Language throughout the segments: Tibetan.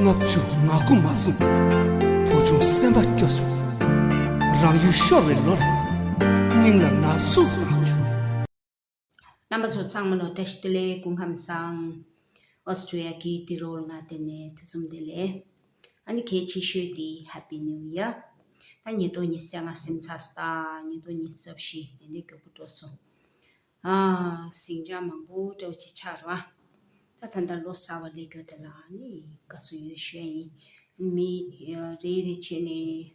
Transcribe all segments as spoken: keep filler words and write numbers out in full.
ལྔ་བཅུ་ང་དགུ་མ་སོང་། བུ་ཆུང་སེམས་པ་སྐྱོ་བྱུང་། རང་ཡུལ་ཤོར་བའི་ལོར། སྙིང་ལ་ན་ཟུག་ལངས་བྱུང་། རྣམ་པ་ཚོ་ཚང་མ་ལ་བཀྲ་ཤིས་བདེ་ལེགས། སྐུ་ཁམས་བཟང་། ཨོ་སི་ཀྲི་ཡ་གི་ཏི་རོལ་ང་དེ་ནས་ཐུགས་རྗེ་བདེ་ལེགས། ཨ་ནི་གལ་ཆེ་ཤོས་དེ་Happy New Year། ད་ཉིས་སྟོང་ཉི་ཤུ་རྩ་ལྔ་ཟིན་ཚར་སོང་། ད་ཉིས་སྟོང་ཉི་ཤུ་རྩ་བཞི་དེ་འདྲའི་མགྱོགས་པོ་འགྲོ་སོང་། ཨ། ཟིང་ཆ་མང་པོ་འདྲ་བོ་ཅིག་ཆགས་ར། ད་ད་ལྟ་ལོ་གསར་པ་སླེབས་རྒྱུ་དེ་ལ་ནི་དགའ་བསུ་ཡོད་ཞུ་ཡ་ཡིན། མི་རེ་རེ་བྱས་ནས་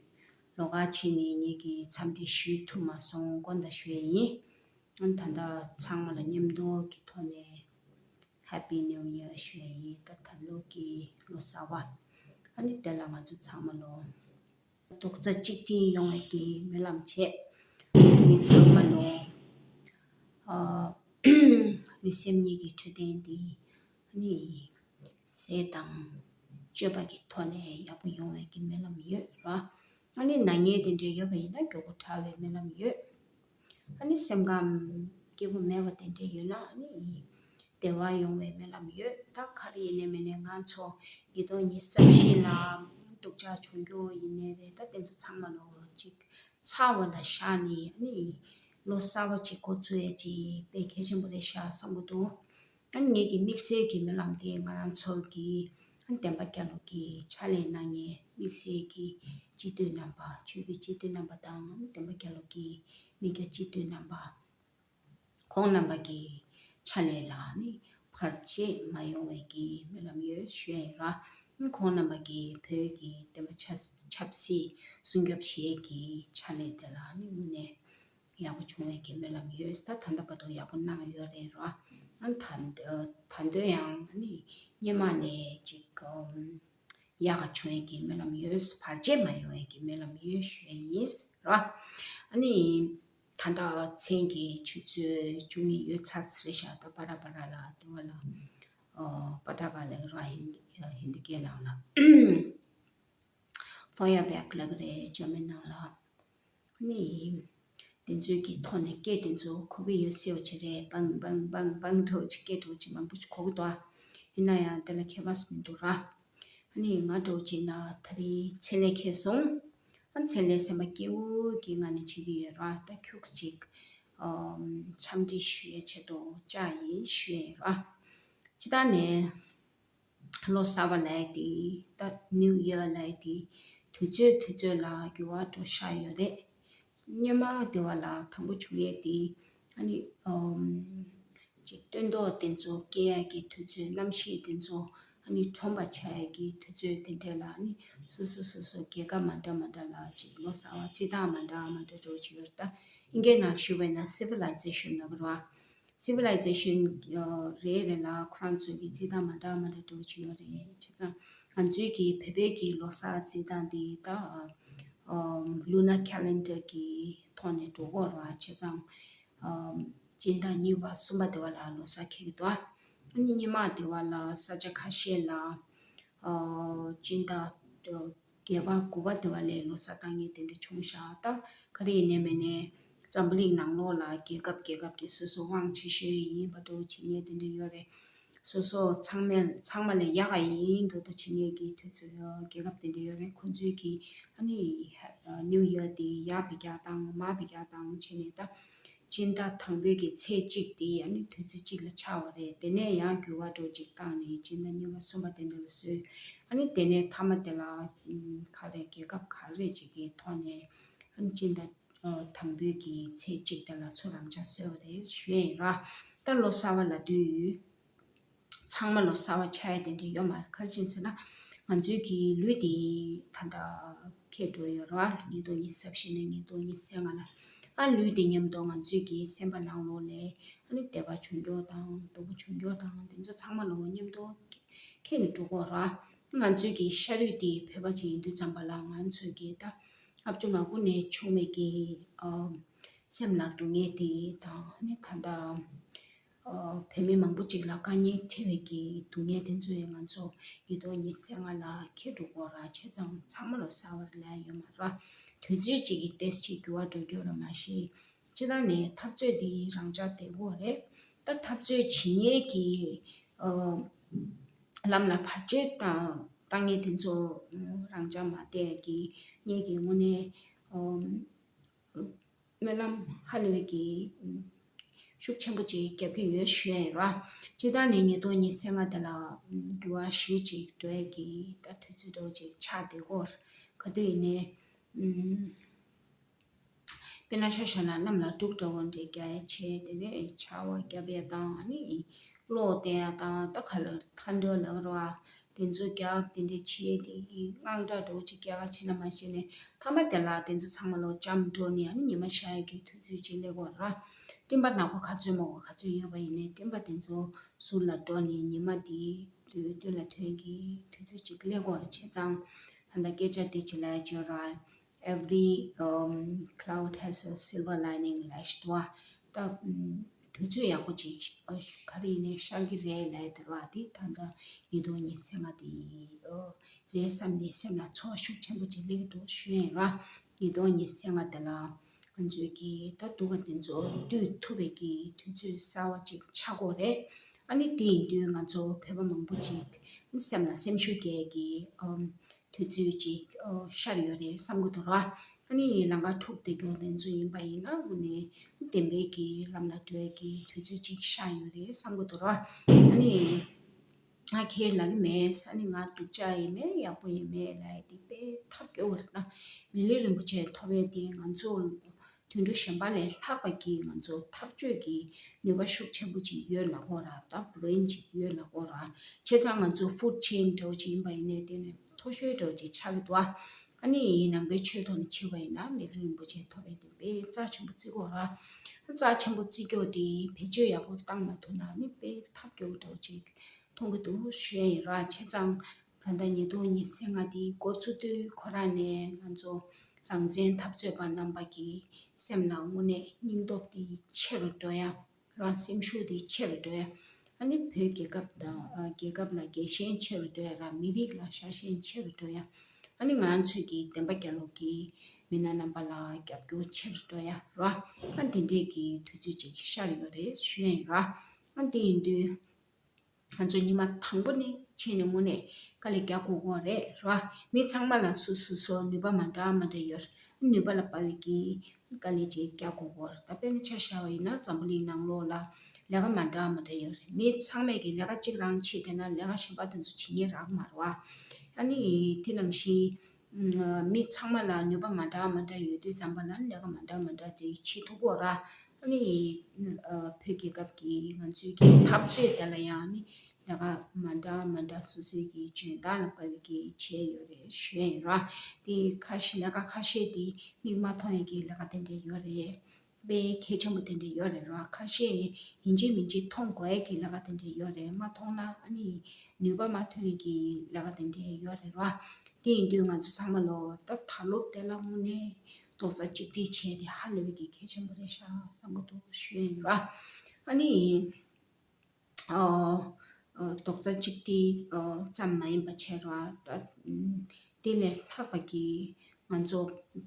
ལོགས་ཀ་བྱས་ནས་ངེད་ཀྱིས་འཚམས་འདྲི་ཞུ་ཐུབ་མ་སོང་། དགོངས་དག་ཞུ་ཡ་ཡིན། ཨ་ནི་ད་ལྟ་ཚང་མ་ལ་མཉམ་དུ་གི་ཐོག་ནས་Happy New Year ཞུ་ཡ་ཡིན། ད་ད་ལོ་གི་ལོ་གསར་པ། ཨ་ནི་དེ་ལ་ང་ཚོ་ཚང་མ་ལོ་རྡོག་རྩ་གཅིག་སྒྲིལ་ཡོང་བའི་གི་སྨོན་ལམ་བྱས། མི་ཚང་མ་ལོ། ཨ། ལུས་སེམས་གཉིས་ཀྱི་འཕྲོད་བསྟེན་འདི་ནི་ཟས་དང་སྤྱོད་པ་གི་ཐོག་ནས་ཡག་པོ་ཡོང་བའི་གི་སྨོན་ལམ་ཡོད་ར། ཨ་ནི་ན་མཁན་དེ་འདྲ་ཡོད་པ་ཡིན་ན་མགྱོགས་པོ་དྲག་པའི་སྨོན་ལམ་ཡོད། ཨ་ནི་སེམས་ཁམས་སྐྱིད་པོ་མེད་པ་དེ་འདྲ་ཡོད་ན་ཨ་ནི་བདེ་བ་ཡོང་བའི་སྨོན་ལམ་ཡོད། ད་ག་རེ་ཡིན་ནའི་མིན་ནའི་ང་ཚོ་ཉིས་སྟོང་ཉི་ཤུ་རྩ་བཞི་ལ་སྡུག་ཅག་བྱུང་རྒྱུ་ཡིན་ནའི་རེད། ད་དེ་ཚོ་ཚང་མ་ལོ་གཅིག་ཚར་བ་ལ་བཞག་ནས་ཨ་ནི་ལོ་གསར་པ་ཅིག་འགོ་བཙུགས་ཡས་ཅིག་དཔེ་གལ་ཆེན་པོ་རེད་ཤག་བསམ་གྱི་འདུག་ཨ་ནི་ངེད་ཀྱི་དམིགས་བསལ་གྱི་སྨོན་ལམ་དེ་ང་རང་ཚོ་གི་ཨ་ནི་བསྟན་པ་རྒྱལ་ལོ་གི་ཕྱག་ལས་གནང་མཁན་དམིགས་བསལ་གྱི་སྤྱི་འཐུས་རྣམ་པ། ཆོས་བརྒྱུད་སྤྱི་འཐུས་རྣམ་པ་དང་བསྟན་པ་རྒྱལ་ལོ་གི་མི་སྒེར་སྤྱི་འཐུས་རྣམ་པ། ཁོང་རྣམ་པ་གི་ཕྱག་ལས་ལ་ནི་བར་ཆད་མ་ཡོང་བའི་གི་སྨོན་ལམ་ཡོད་ཞུ་ཡ་ཡིན་ར། ཁོང་རྣམ་པ་གི་བོད་ཀྱི་བསྟན་པ་ཆབ་ཆབ་སྲིད་སྲུང་སྐྱོབ་བྱེད་ཀྱི་ཕྱག་ལས་དེ་ལ་ནི་དངོས་གནས་ཡག་པོ་བྱུང་བའི་གི་སྨོན་ལམ་ཡོད། ད་ད་ལྟ་བར་དུ་ཡག་པོ་གནང་ཡོད་རེད་ར། ཨ་ད་ད་དུང་ཡང་ནི་སྔོན་མ་ནས་ཅིག་ཡག་ག་བྱུང་ཡས་ཀྱི་སྨོན་ལམ་ཡོད། བར་ཆད་མ་ཡོང་ཡས་ཀྱི་སྨོན་ལམ་ཡོད་ཞུ་ཡས་ཡིན་ར། ཨ་ནི་ད་ལྟ་མཚན་གྱི་ཆུ་ཚོད་བཅུ་གཉིས་ཡོལ་ཚར་ཚར་རེད་ཤག་ད་པ་ར་པ་ར་ལ་དེ་བ་ལ་ཨོ་པ་ཏ་ག་ལ་ར་ཧིན་ཧིན་དི་སྐད་ནང་ལ་ཕོ་ཡ་བེག་ལ་གི་རེད། འཇར་མན་ནང་ལ། ནི། དེ་ཚོའི་གི་ཐོག་ནས་སྐད་དེ་ཚོ་གོ་གི་ཡོད་སྲིད་པ་ཅིག་རེད། བང་བང་བང་བང་འདྲ་བོ་ཅིག་སྐད་འདྲ་བོ་ཅིག་མང་པོ་ཅིག་གོ་གི་འདུག་ཨ། ཡིན་ན་ཡང་དེ་ལ་ཁྱད་པར་ཟེར་མི་འདུག་ར། ཨ་ནི་ང་འདྲ་བོ་ཅིག་ན་ད་རེས་མཚན་ལས་འཁེལ་སོང་། ཨ་མཚན་ལས་སེམས་པ་སྐྱིད་པོ་གི་ངང་ནས་བྱེད་ཀྱི་ཡོད་ར། ད་ཁྱུག་ཅིག་ཨམ་འཚམས་འདྲི་ཞུ་ཡའི་ཆེད་དུ་བཅར་ཡིན་ཞུ་ཡ་ཡིན་ར། སྤྱིར་བཏང་ནས། ལོ་གསར་པ་ལབ་ཡ་དེ། ད་New Year ལབ་ཡ་དེ། དུས་ཚོད་དུས་ཚོད་ལ་འགྱུར་བ་འགྲོ་བཞག་ཡོད་རེད། སྔོན་མ་དེ་བ་ལ་དང་པོ་བྱུང་ཡས་དེ། ཨ་ནི་ཨམ། ཅིག་སྟོན་ཐོག་དེ་ཚོ་སྐྱེ་ཡ་གི་དུས་ཚོད། གནམ་གཤིས་དེ་ཚོ་ཨ་ནི་ཁྲོམ་པ་ཆགས་ཡ་གི་དུས་ཚོད་དེ་འདྲ་ལ་ཨ་ནི་སོ་སོ་སོ་སོ་རྒྱལ་ཁབ་མ་འདྲ་མ་འདྲ་ལ་ཅིག་ལོ་གསར་པ་རྩི་སྟངས་མ་འདྲ་མ་འདྲ་འགྲོ་བཞིན་ཡོད་རེད། ད་ཨིན་སྐད་ནང་ཞུས་པ་ཡིན་ན་civilization ལབ་ཀྱི་རེད་བ། Civilization རེ་རེ་ལ་ཁོ་རང་ཚོའི་གི་རྩི་སྟངས་མ་འདྲ་མ་འདྲ་འགྲོ་གི་ཡོད་རེད། བྱས་ཙང་ང་ཚོའི་གི་བོད་པའི་གི་ལོ་གསར་རྩི་སྟངས་དེ་ད་ཨ་Lunar Calendar གི་ཐོག་ནས་འགྲོ་གི་ཡོད་རེད་བ། བྱས་ཙང་ཨ་སྤྱི་ཟླ་གཉིས་པ་གསུམ་པ་དེ་བ་ལ་ལོ་གསར་འཁེལ་གི་འདུག་ཨ་ནི་སྔོན་མ་དེ་བ་ལ་ས་ཆ་ཁ་ཤས་ལ་ཨ་སྤྱི་ཟླ་བརྒྱད་པ་དགུ་པ་དེ་བ་ལས་ལོ་གསར་བཏང་མཁན་དེ་འདྲ་བྱུང་ཤག་ད་ག་རེ་ཡིན་ནའི་མིན་ནའི་འཛམ་བུ་གླིང་ནང་ལོགས་ལ་རྒྱལ་ཁབ་རྒྱལ་ཁབ་ཀྱི་སོ་སོ་དབང་ཆེ་ཤོས་ཡིན་པ་འདྲ་བོ་བྱེད་མཁན་དེ་འདྲ་ཡོད་རེད། སོ་སོ་ཚང་མས་ཚང་མ་ལས་ཡག་ག་ཡིན་མདོག་མདོག་བྱེད་མཁན་གྱི་དུས་ཚོད་རྒྱལ་ཁབ་དེ་འདྲ་ཡོད་རེད། ཁོ་ཚོའི་གི་ཨ་ནི་New Year དེ་ཡར་འབུད་རྒྱག་དང་མར་འབུད་རྒྱག་དང་བྱས་ནས་ད། སྤྱི་ཟླ་དང་པོའི་གི་ཚེས་གཅིག་དེ་ཨ་ནི་དུས་ཚོད་གཅིག་ལ་ཆགས་པ་རེད། དེ་ནས་ཡང་འགྱུར་བ་འགྲོ་གཅིག་བཏང་ནས་སྤྱི་ཟླ་གཉིས་པ་གསུམ་པ་དེ་འདྲ་ལ་བཟོས། ཨ་ནི་དེ་ནས་མཐའ་མ་དེ་ལ་ཨམ་ག་རེ་རྒྱལ་ཁབ་ག་རེ་ཅིག་གི་ཐོག་ནས་ཨ་ནི་སྤྱི་ཟླ་ཨ་དང་པོའི་གི་ཚེས་གཅིག་དེ་ལ་ཚུར་རང་འཇགས་བཟོས་པ་རེད་ཞུ་ཡ་ཡིན་ར། ད་ལོ་གསར་པ་ལབ་དུས། ཚང་མ་ལོ་གསར་པ་ཆགས་ཡ་དེ་འདྲ་ཡོད་མ་རེད། ག་རེ་བྱས་ཟེར་ན། ང་ཚོའི་གི་ལུས་དེ་ད་ལྟ་འཁྱེར་འགྲོ་ཡོད་རེད་བ། ཉིས་སྟོང་ཉི་ཤུ་རྩ་བཞི་ནས་ཉིས་སྟོང་ཉི་ཤུ་རྩ་ལྔ་ལ། ཨ་ལུས་དེ་མཉམ་དུ་ང་ཚོའི་གི་སེམས་པ་ནང་ལོགས་ལ་ཨ་ནི་བདེ་བ་བྱུང་རྒྱུ་དང་སྡུག་པོ་བྱུང་རྒྱུ་དང་དེ་ཚོ་ཚང་མ་ལོ་མཉམ་དུ་འཁྱེར་ནས་འགྲོ་གི་ཡོད་རེད་བ། ང་ཚོའི་གི་ཤ་རུས་དེ་བོད་པ་ཅིག་ཡིན་དུས་ཙམ་པ་ལ་ང་ཚོའི་གི་ད་ལྔ་བཅུ་ང་དགུ་ནས་བྱུང་བའི་གི་ཨ་སེམས་ལ་སྡུག་བསྔལ་དེ་དང་ཨ་ནི་ད་ལྟ། ཨ་བོད་མི་མང་པོ་ཅིག་ལ་དཀའ་ངལ་འཕྲད་པའི་གི་སྡུག་བསྔལ་དེ་ཚོ་ཡང་ང་ཚོ་ཉིས་སྟོང་ཉི་ཤུ་རྩ་ལྔ་ལ་འཁྱེར་འགྲོ་གི་ཡོད་རེད། བྱས་ཙང་ཚང་མ་ལོ་གསར་པ་ལབ་ཡ་ཡོད་མ་རེད། དུས་ཚོད་ཅིག་གི་ཏོག་ཙམ་འགྱུར་བ་འགྲོ་རྒྱུ་རེད་མ་གཞི། སྤྱིར་བཏང་ནས་འཐབ་རྩོད་དེ་རང་འཇགས་བསྡད་ཀྱི་ཡོད་རེད། ད་འཐབ་རྩོད་བྱེད་མཁན་གྱི་ཨ་ལམ་ལ་བར་ཆད་དང་ ལྟ་མཁན་དེ་ཚོ་རང་འཇགས་མ་བསྡད་ཀྱི་ངེད་ཀྱི་དངོས་གནས་སྨོན་ལམ་ཧ་ལས་པའི་གི་ཤུགས་ཆེན་པོ་ཅིག་རྒྱབ་ཀྱི་ཡོད་ཞུ་ཡ་ཡིན་ར། སྤྱིར་བཏང་ནས་ཉིས་སྟོང་ཉི་ཤུ་རྩ་ལྔ་དེ་ལ་འགྱུར་བ་ཞེ་པོ་ཅིག་འགྲོ་ཡ་གི་ད་དུས་ཚོད་འདྲ་བོ་ཅིག་ཆགས་བསྡད་ཀྱི་ཡོད་རེད། ག་དུས་ཡིན་ནའི། དཔེར་ན་ཆ་བཞག་ན་གནམ་ལ་འབྲུག་འདྲ་བོ་འདྲ་རྒྱག་ཡ་བྱས། དེ་ནས་ཆར་པ་བརྒྱབ་ཡ་དང་ཨ་ནི་གློག་བསྟན་ཡ་དང་ད་ག་ལ་ཐལ་འགྲོ་ལབ་ར་བ། དེ་ཚོ་རྒྱག་དེ་འདྲ་བྱས་དེ་དངངས་སྐྲག་འདྲ་བོ་ཅིག་རྒྱག་ག་ཕྱིན་ན་མ་ཤེས་ནས་མཐའ་མ་དེ་ལ་དེ་ཚོ་ཚང་མ་ལོ་འཇམ་འགྲོ་ནས་ཨ་ནི་ཉི་མ་ཤར་ཡ་གི་དུས་ཚོད་ཅིག་སླེབས་ཀྱི་ཡོད་ར། སྤྲིན་པ་ནག་པོ་ག་ཚོད་མང་པོ་ག་ཚོད་ཡོད་པ་ཡིན་ནའི་སྤྲིན་པ་དེ་ཚོ་ཟུར་ལ་འགྲོ་ནས་ཉི་མ་དེ་དུས་སྟོད་ལ་ཐོན་གྱི་དུས་ཚོད་ཅིག་སླེབས་ཀྱི་ཡོད་ར། བྱས་ཙང་ད་ལྟ་སྐད་ཆ་དེ་ཅིག་ལ་བརྗོད་ར། Every um, cloud has a silver lining ལབ་ཤི་འདུག་བ། ད་དུས་ཚོད་ཡག་པོ་ཅིག་ག་རེ་ཡིན་ནའི་ཤར་གྱི་རེད་ལབ་དེ་ར་བ། དེ་ད་ལྟ་ཉིས་སྟོང་ཉི་ཤུ་རྩ་ལྔ་དེ་རེད་བསམ་ནས་སེམས་ལ་ཚོར་བ་ཤུགས་ཆེན་པོ་ཅིག་སླེབས་ཀྱི་འདུག་ཞུ་ཡ་ཡིན་ར། ཉིས་སྟོང་ཉི་ཤུ་རྩ་ལྔ་དེ་ལ་ང་ཚོས་ཀྱི་ད་སྡུག་ག་དེ་ཚོ་བསྡུས་ཐུབ་པའི་གི་དུས་ཚོད་གསར་བ་ཅིག་ཆགས་ཀྱི་ཡོད་རེད། ཨ་ནི་དེ་ཡིན་དུས་ང་ཚོ་བོད་པ་མང་པོ་ཅིག་སེམས་ལ་སེམས་ཤུགས་སྐྱེད་ཀྱི་དུས་ཚོད་ཅིག་ཤར་ཡོད་རེད་བསམ་གྱི་འདུག་ར། ཨ་ནི་ལམ་ཁ་འཁྲུག་བསྡད་མཁན་དེ་ཚོ་ཡིན་པ་ཡིན་ན་དངོས་གནས་བདེན་པའི་གི་ལམ་ལ་འགྲོ་ཡ་གི་དུས་ཚོད་ཅིག་ཤར་ཡོད་རེད་བསམ་གྱི་འདུག་ར། ཨ་ནི་ང་ཁས་ལེན་གྱི་མེད། ཨ་ནི་ང་སྡུག་ཅག་ཡིན་མེད་ཡག་པོ་ཡིན་མེད་ལབ་ཡ་དེ་དཔེ་ཐབས་སྐྱོ་བོ་རེད། ད་མི་ལུས་རིན་པོ་ཆེ་ཐོབ་ཡ་དེ་ང་ཚོ་དུད་འགྲོ་གཞན་པ་ལས་ལྷག་པ་གི་ང་ཚོ་འཐབ་རྩོད་ཀྱི་ནུས་པ་ཤུགས་ཆེན་པོ་ཅིག་ཡོད་ལབ་ཀྱི་ཡོད་ར། ད་བྷི་རེན་ཅིག་ཡོད་ལབ་ཀྱི་ཡོད་ར། བྱས་ཙང་ང་ཚོ་ཧྥུཌ་ཆེན་འདྲ་བོ་ཅིག་ཡིན་པ་ཡིན་ནའི་དེ་ནས་མཐོ་ཤོས་འདྲ་བོ་ཅིག་ཆགས་ཀྱི་འདུག་ཨ། ཨ་ནི་ནང་པའི་ཆོས་ཐོག་ནས་བྱས་པ་ཡིན་ན་མི་ལུས་རིན་པོ་ཆེ་ཐོབ་པའི་དེ་དཔེ་རྩ་ཆེན་པོ་བརྩི་གི་ཡོད་ར། རྩ་ཆེན་པོ་བརྩི་རྒྱུ་དེ་བེད་སྤྱོད་ཡག་པོ་བཏང་མ་ཐུབ་ན་ནི་དཔེ་ཐབས་སྐྱོ་བོ་འདྲ་བོ་ཅིག་མཐོང་གི་འདུག་ཞུ་ཡ་ཡིན་ར། བྱས་ཙང་ད་ལྟ་ཉིས་སྟོང་ཉི་ཤུ་རྩ་ལྔ་འདི་འགོ་བཙུགས་དུས་ཁོ་རང་ནས་ང་ཚོ་རང་བཙན་འཐབ་རྩོད་པ་རྣམ་པ་གི་སེམས་ལ་དངོས་གནས་སྙིང་སྟོབས་དེ་ཆེ་རུ་འགྲོ་ཡ་ར། སེམས་ཤུགས་དེ་ཆེ་རུ་འགྲོ་ཡ། ཨ་ནི་བོད་རྒྱལ་ཁབ་དང་ཨ་རྒྱལ་ཁབ་ལ་རྒྱལ་ཞེན་ཆེ་རུ་འགྲོ་ཡ་ར། མི་རིགས་ལ་ཤ་ཞེན་ཆེ་རུ་འགྲོ་ཡ། ཨ་ནི་ང་རང་ཚོའི་གི་བདེན་པ་རྒྱལ་ལོ་གི་མི་སྣ་རྣམ་པ་ལ་རྒྱབ་སྐྱོར་ཆེ་རུ་འགྲོ་ཡ་ར། ཨ་དེ་འདྲས་ཀྱི་དུས་ཚོད་ཅིག་ཤར་ཡོད་རེད་ཞུ་ཡ་ཡིན་ར། ཨ་དེ་ཡིན་དུས། ང་ཚོ་ཉི་མ་དང་པོ་ནས་ཕྱིན་ནས་དངོས་གནས་དཀའ་ལས་རྒྱག་དགོས་ཀྱི་རེད་ར། མི་ཚང་མ་ལ་སོ་སོ་སོ་ནུས་པ་མ་འདྲ་མ་འདྲ་ཡོད་རེད། ནུས་པ་ལ་དཔག་པའི་གི་དཀའ་ལས་ཅིག་རྒྱག་དགོས་ཀྱི་རེད། ད་དཔེར་ན་ཆ་བཞག་པ་ཡིན་ན་འཛམ་བུ་གླིང་ནང་ལོགས་ལ་ལས་ཀ་མ་འདྲ་མ་འདྲ་ཡོད་རེད། མི་ཚང་མས་གི་ལས་ཀ་གཅིག་རང་བྱེད་བསྡད་ན་ལས་ཀ་གཞན་པ་དེ་ཚོ་བྱེད་མཁན་རག་མ་རེད་བ། ཨ་ནི་དེ་ནང་བཞིན། མི་ཚང་མ་ལ་ནུས་པ་མ་འདྲ་མ་འདྲ་ཡོད་དུས་ཙམ་པ་ལ་ལས་ཀ་མ་འདྲ་མ་འདྲ་དེ་བྱེད་ཐུབ་ཀྱི་ཡོད་ར། ཨ་ནི་བོད་རྒྱལ་ཁབ་ཀྱི་ང་ཚོའི་གི་འཐབ་རྩོད་དེ་ལ་ཡང་ནི་ལས་ཀ་མ་འདྲ་མ་འདྲ་སོ་སོའི་གི་འཇོན་ཐང་ལ་དཔག་པའི་གི་བྱས་ཡོད་རེད་ཞུ་ཡ་ཡིན་ར། དེ་ཁ་ཤས་ལས་ཀ་ཁ་ཤས་དེ་མིག་མ་མཐོང་ཡ་གི་ལས་ཀ་དེ་འདྲ་ཡོད་རེད། དཔེ་གལ་ཆེན་པོ་དེ་འདྲ་ཡོད་རེད་ར། ཁ་ཤས་ཡིན་གཅིག་མིན་གཅིག་མཐོང་དགོས་ཡ་གི་ལས་ཀ་དེ་འདྲ་ཡོད་རེད། མ་མཐོང་ན་ཨ་ནི་ནུས་པ་མ་ཐོན་ཡ་གི་ལས་ཀ་དེ་འདྲ་ཡོད་རེད་ར། དེ་ཡིན་དུས་ང་ཚོ་ཚང་མ་ལོ་ད་ད་ལོ་དེ་ལ་དངོས་གནས་རྡོག་རྩ་གཅིག་སྒྲིལ་བྱས་ཏེ་ཧ་ལས་པའི་གི་གལ་ཆེན་པོ་རེད་ཤག་བསམ་གི་འདུག་ཞུ་ཡ་ཡིན་ར། ཨ་ནི། ཨོ། ཨོ། རྡོག་རྩ་གཅིག་སྒྲིལ་ཨོ་ཙམ་མ་ཡིན་པ་བྱས་ར་ད། དེ་ལས་ལྷག་པ་གི་ང་ཚོ་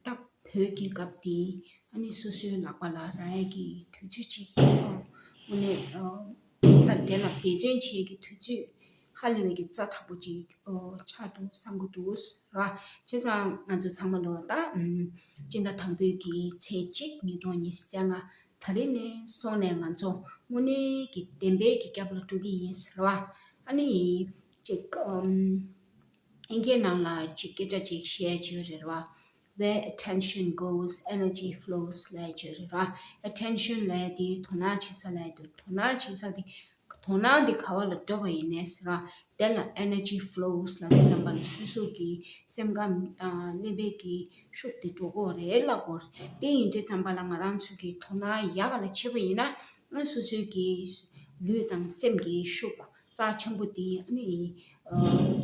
ད་བོད་རྒྱལ་ཁབ་དེ་ཨ་ནི་སོ་སོའི་ལག་པ་ལ་རག་ཡ་གི་དུས་ཚོད་ཅིག་ཨོ་དངོས་གནས་ཨོ་ད་དེ་ལ་འབད་བརྩོན་བྱེད་ཀྱི་དུས་ཚོད་ཧ་ལས་པའི་གི་རྩ་དྲག་པོ་ཅིག་ཨོ་ཆགས་འདུག་བསམ་གི་འདུག་ར། བྱས་ཙང་ང་ཚོ་ཚང་མ་ལོ་ད་ཨམ་སྤྱི་ཟླ་དང་པོའི་གི་ཚེས་གཅིག་ཉིས་སྟོང་ཉི་ཤུ་རྩ་ལྔ། ད་རེས་ནས་བཟུང་ནས་ང་ཚོ་དངོས་གནས་ཀྱི་བདེན་པའི་གི་རྒྱབ་ལ་འགྲོ་གི་ཡིན་ཟེར་བ། ཨ་ནི་ཅིག་ཨམ། ཨིན་སྐད་ནང་ལ་ཅིག་སྐད་ཆ་ཅིག་བཤད་ཡ་ཅིག་ཡོད་རེད་བ། Where attention goes, energy flows ལབ་ཡ་ཅིག་ཡོད་རེད་བ། Attention ལབ་ཡ་དེ་དོ་སྣང་བྱེད་ས་ལབ་ཡ་དེ་དོ་སྣང་བྱེད་ས་དེ་དོ་སྣང་དེ་ག་བ་ལ་འགྲོ་བ་ཡིན་ནའི་ཟེར་བ། དེ་ལ་energy flows ལབ་དུས་ཙམ་པ་ལ་སོ་སོ་གི་སེམས་ཁམས་དང་ཀླད་པའི་གི་ཤུགས་དེ་འགྲོ་གི་ཡོད་རེད་ལབ་ཀྱི་ཡོད་རེད། དེ་ཡིན་དུས་ཙམ་པ་ལ་ང་རང་ཚོ་གི་དོ་སྣང་ཡག་ག་ལ་བྱེད་པ་ཡིན་ན་སོ་སོའི་གི་ལུས་དང་སེམས་ཀྱི་ཤུགས་རྩ་ཆེན་པོ་དེ་ཨ་ནི་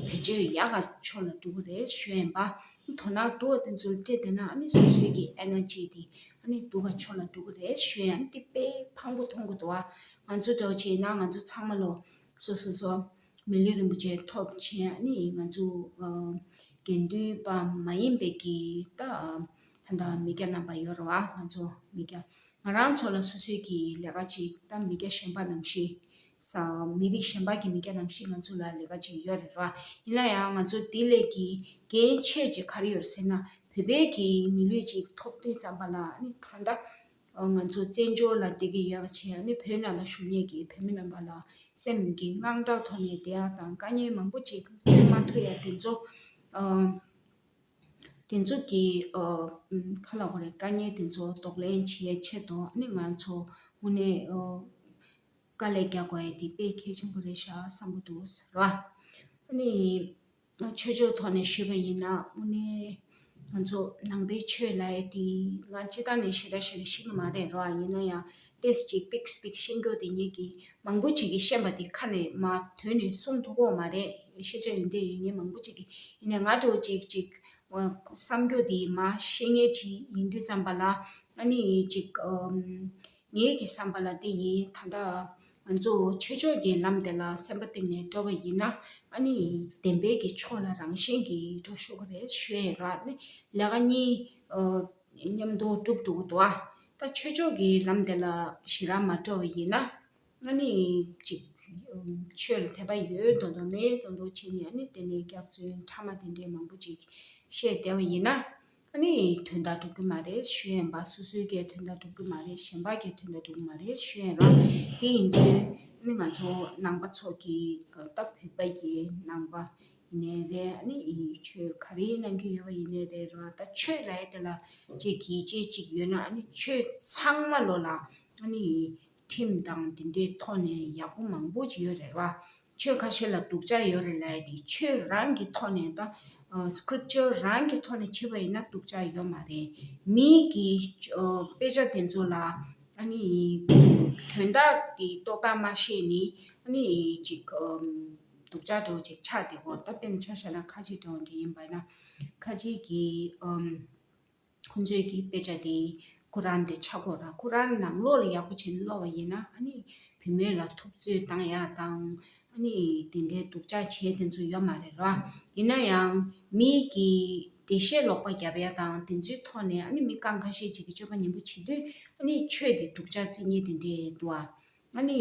བེད་སྤྱོད་ཡག་ག་ཕྱོགས་ལ་འགྲོ་གི་རེད་ཞུ་ཡིན་པ། དོ་སྣང་སྡུག་པ་དེ་ཚོར་སྤྲད་བསྡད་ན་ཨ་ནི་སོ་སོའི་གི་energy དེ་ཨ་ནི་སྡུག་ག་ཕྱོགས་ལ་འགྲོ་གི་རེད་ཞུ་ཡིན། དེ་དཔེ་ཕངས་པོ་མཐོང་གི་འདུག་བ། ང་ཚོ་འདྲ་བོ་བྱས་ན་ང་ཚོ་ཚང་མ་ལོ་སོ་སོ་སོ་མི་ལུས་རིན་པོ་ཆེ་ཐོབ་བྱས་ཨ་ནི་ང་ཚོ་དགེ་འདུན་པ་མ་ཡིན་པའི་གི་ད་ད་ལྟ་མི་སྐྱ་རྣམ་པ་ཡོད་རེད་བ། ང་ཚོ་མི་སྐྱ་ང་རང་ཚོ་ལ་སོ་སོའི་གི་ལས་ཀ་ཅིག་ད་མི་སྐྱ་གཞན་པ་ནང་བཞིན་ ས་མི་རིགས་གཞན་པ་གི་མི་སྐྱ་ནང་བཞིན་ང་ཚོ་ལ་ལས་ཀ་ཅིག་ཡོད་རེད་ར། ཡིན་ན་ཡང་ང་ཚོ་དེ་ལས་ཀྱི་འགན་ཆེ་ཅིག་ག་རེ་ཡོད་ཟེར་ན། བོད་པའི་གི་མི་ལུས་ཅིག་ཐོབ་དུས་ཙམ་པ་ལ་ནི་ད་ལྟ་ང་ཚོ་བཙན་བྱོལ་ལ་བསྡད་ཀྱི་ཡོད་པ་བྱས་ནི་བོད་ནང་ལ་བཞུགས་མཁན་གྱི་བོད་མི་རྣམ་པ་ལ་སེམས་ཀྱི་དངངས་སྐྲག་ཐོག་ནས་བསྡད་ཡ་དང་དཀའ་ངལ་མང་པོ་ཅིག་སྟོན་མ་ཐུབ་ཡ་དེ་ཚོ། དེ་ཚོ་གི་ཨ་ཁ་ལ་གོ་རེ་དཀའ་ངལ་དེ་ཚོ་གདོང་ལེན་བྱེད་ཆེད་དུ་ནི་ང་ཚོ་དངོས་གནས་ཨ་དཀའ་ལས་རྒྱག་དགོས་ཡ་དེ་དཔེ་གལ་ཆེན་པོ་རེད་ཤག་བསམ་གི་འདུག་ཟེར་བ། ཨ་ནི་ཆོས་ཕྱོགས་ཐོག་ནས་ཞུས་པ་ཡིན་ན་དངོས་གནས་ང་ཚོ་ནང་པའི་ཆོས་ལབ་ཡ་དེ་ང་སྤྱིར་བཏང་ནས་ཞེ་དྲག་ཞེ་དྲག་ཤེས་ཀྱི་མ་རེད་ར། ཡིན་ན་ཡང་ཏེས་ཅིག་པིག་པིག་ཤེས་རྒྱུ་དེ་ངེད་ཀྱི་མང་པོ་ཅིག་གིས་ཤེས་པ་དེ་ཁ་ནས་མ་དོན་ནས་གསུང་ཐུབ་ཀྱི་མ་རེད། ཤེས་བྱ་ཡོན་ཏན་ཡོད་མཁན་མང་པོ་ཅིག་གིས། ཡིན་ནའི་ང་འདྲ་བོ་ཅིག་ཅིག་བསམ་རྒྱུ་དེ་མ་ཤེས་མཁན་ཅིག་ཡིན་དུས་ཙམ་པ་ལ་ཨ་ནི་ཅིག་ངེད་ཀྱི་བསམ་པ་ལ་དེ་ཡིན། ད་ལྟ་ང་ཚོ་ཆོས་ཕྱོགས་ཀྱི་ལམ་དེ་ལ་སེམས་པ་གཏིང་ནས་འགྲོ་བ་ཡིན་ན་ཨ་ནི་བདེན་པའི་གི་ཕྱོགས་ལ་རང་བཞིན་གྱིས་འགྲོ་ཤོག་གི་རེད་ཞུ་ཡས་ར། ཨ་ནི་ལས་ཀ་གཉིས་མཉམ་དུ་འགྲུབ་འགྲོ་གི་འདུག་ཨ། ད་ཆོས་ཕྱོགས་ཀྱི་ལམ་དེ་ལ་ཞེ་དྲག་མ་འགྲོ་བ་ཡིན་ན། ཨ་ནི་ཅིག་ཆོས་ལ་དད་པ་ཡོད་མདོག་མདོག་མེད་མདོག་མདོག་བྱས་ནས་ཨ་ནི་དེ་ནས་སྐྱག་རྫུན་ཕྲ་མ་དེ་འདྲའི་མང་པོ་ཅིག་བཤད་བསྡད་པ་ཡིན་ན། ཨ་ནི་དོན་དག་འགྲུབ་ཀྱི་མ་རེད་ཞུ་ཡས་ཡིན་པ། སོ་སོའི་གི་དོན་དག་འགྲུབ་ཀྱི་མ་རེད། གཞན་པ་གི་དོན་དག་འགྲུབ་ཀྱི་མ་རེད་ཞུ་ཡས་ཡིན་ར། དེ་ཡིན་དུས་ཨ་ནི་ང་ཚོ་ནང་པ་ཚོ་གི་ད་བོད་པ་གི་ནང་པ་ཡིན་ནའི་རེད། ཨ་ནི་ཆོས་ག་རེ་གནང་གི་ཡོད་པ་ཡིན་ནའི་རེད་ར། ད་ཆོས་ལབ་ཡས་དེ་ལ་ཅིག་གི་ཅིག་ཅིག་ཡོད་ན་ཨ་ནི་ཆོས་ཚང་མ་ལོ་ལ་ཨ་ནི། ཁྲིམས་དང་དེ་འདྲའི་ཐོག་ནས་ཡག་པོ་མང་པོ་ཅིག་ཡོད་རེད་བ། ཆོས་ཁ་ཤས་ལ་སྡུག་ཅག་ཡོད་རེད་ལབ་ཡ་དེ་ཆོས་རང་གི་ཐོག་ནས་ད་སི་ཀི་རིབ་ཅར་རང་གི་ཐོག་ནས་བྱས་པ་ཡིན་ན་སྡུག་ཅག་ཡོད་མ་རེད། མིའི་གི་དཔེ་ཆ་དེ་ཚོ་ལ་ཨ་ནི་དོན་དག་དེ་རྟོགས་དག་མ་ཤེས་ནི་ཨ་ནི་ཅིག་སྡུག་ཅག་འདྲ་བོ་ཅིག་ཆགས་བསྡད་ཀྱི་ཡོད་རེད། ད་དཔེར་ན་ཆ་བཞག་ན་ཁ་ཆེ་འདྲ་བོ་འདྲ་ཡིན་པ་ཡིན་ན་ཁ་ཆེ་གི་ཁོང་ཚོའི་གི་དཔེ་ཆ་དེ་ཁོ་རང་དེ་ཆགས་ཀྱི་ཡོད་ར། ཁོ་རང་ནང་ལོགས་ལ་ཡག་པོ་བྱས་ནས་ཀློག་པ་ཡིན་ན་ཨ་ནི་བུད་མེད་ལ་ཐུབ་ཚོད་བཏང་ཡ་དང་ཨ་ནི་དེ་འདྲའི་སྡུག་ཅག་བྱེད་དེ་ཚོ་ཡོད་མ་རེད་ར། ཡིན་ན་ཡང་མིའི་གི་འགྲེལ་བཤད་ལོག་པ་རྒྱབ་ཡ་དང་དེ་ཚོའི་ཐོག་ནས་ཨ་ནི་མི་རྐང་ཁ་ཤས་ཅིག་གི་སྤྱོད་པ་ངན་པོ་བྱེད་དུས་ཨ་ནི་ཆོས་དེ་སྡུག་ཅག་བརྩི་མཁན་དེ་འདྲས་འདུག་ཨ། ཨ་ནི་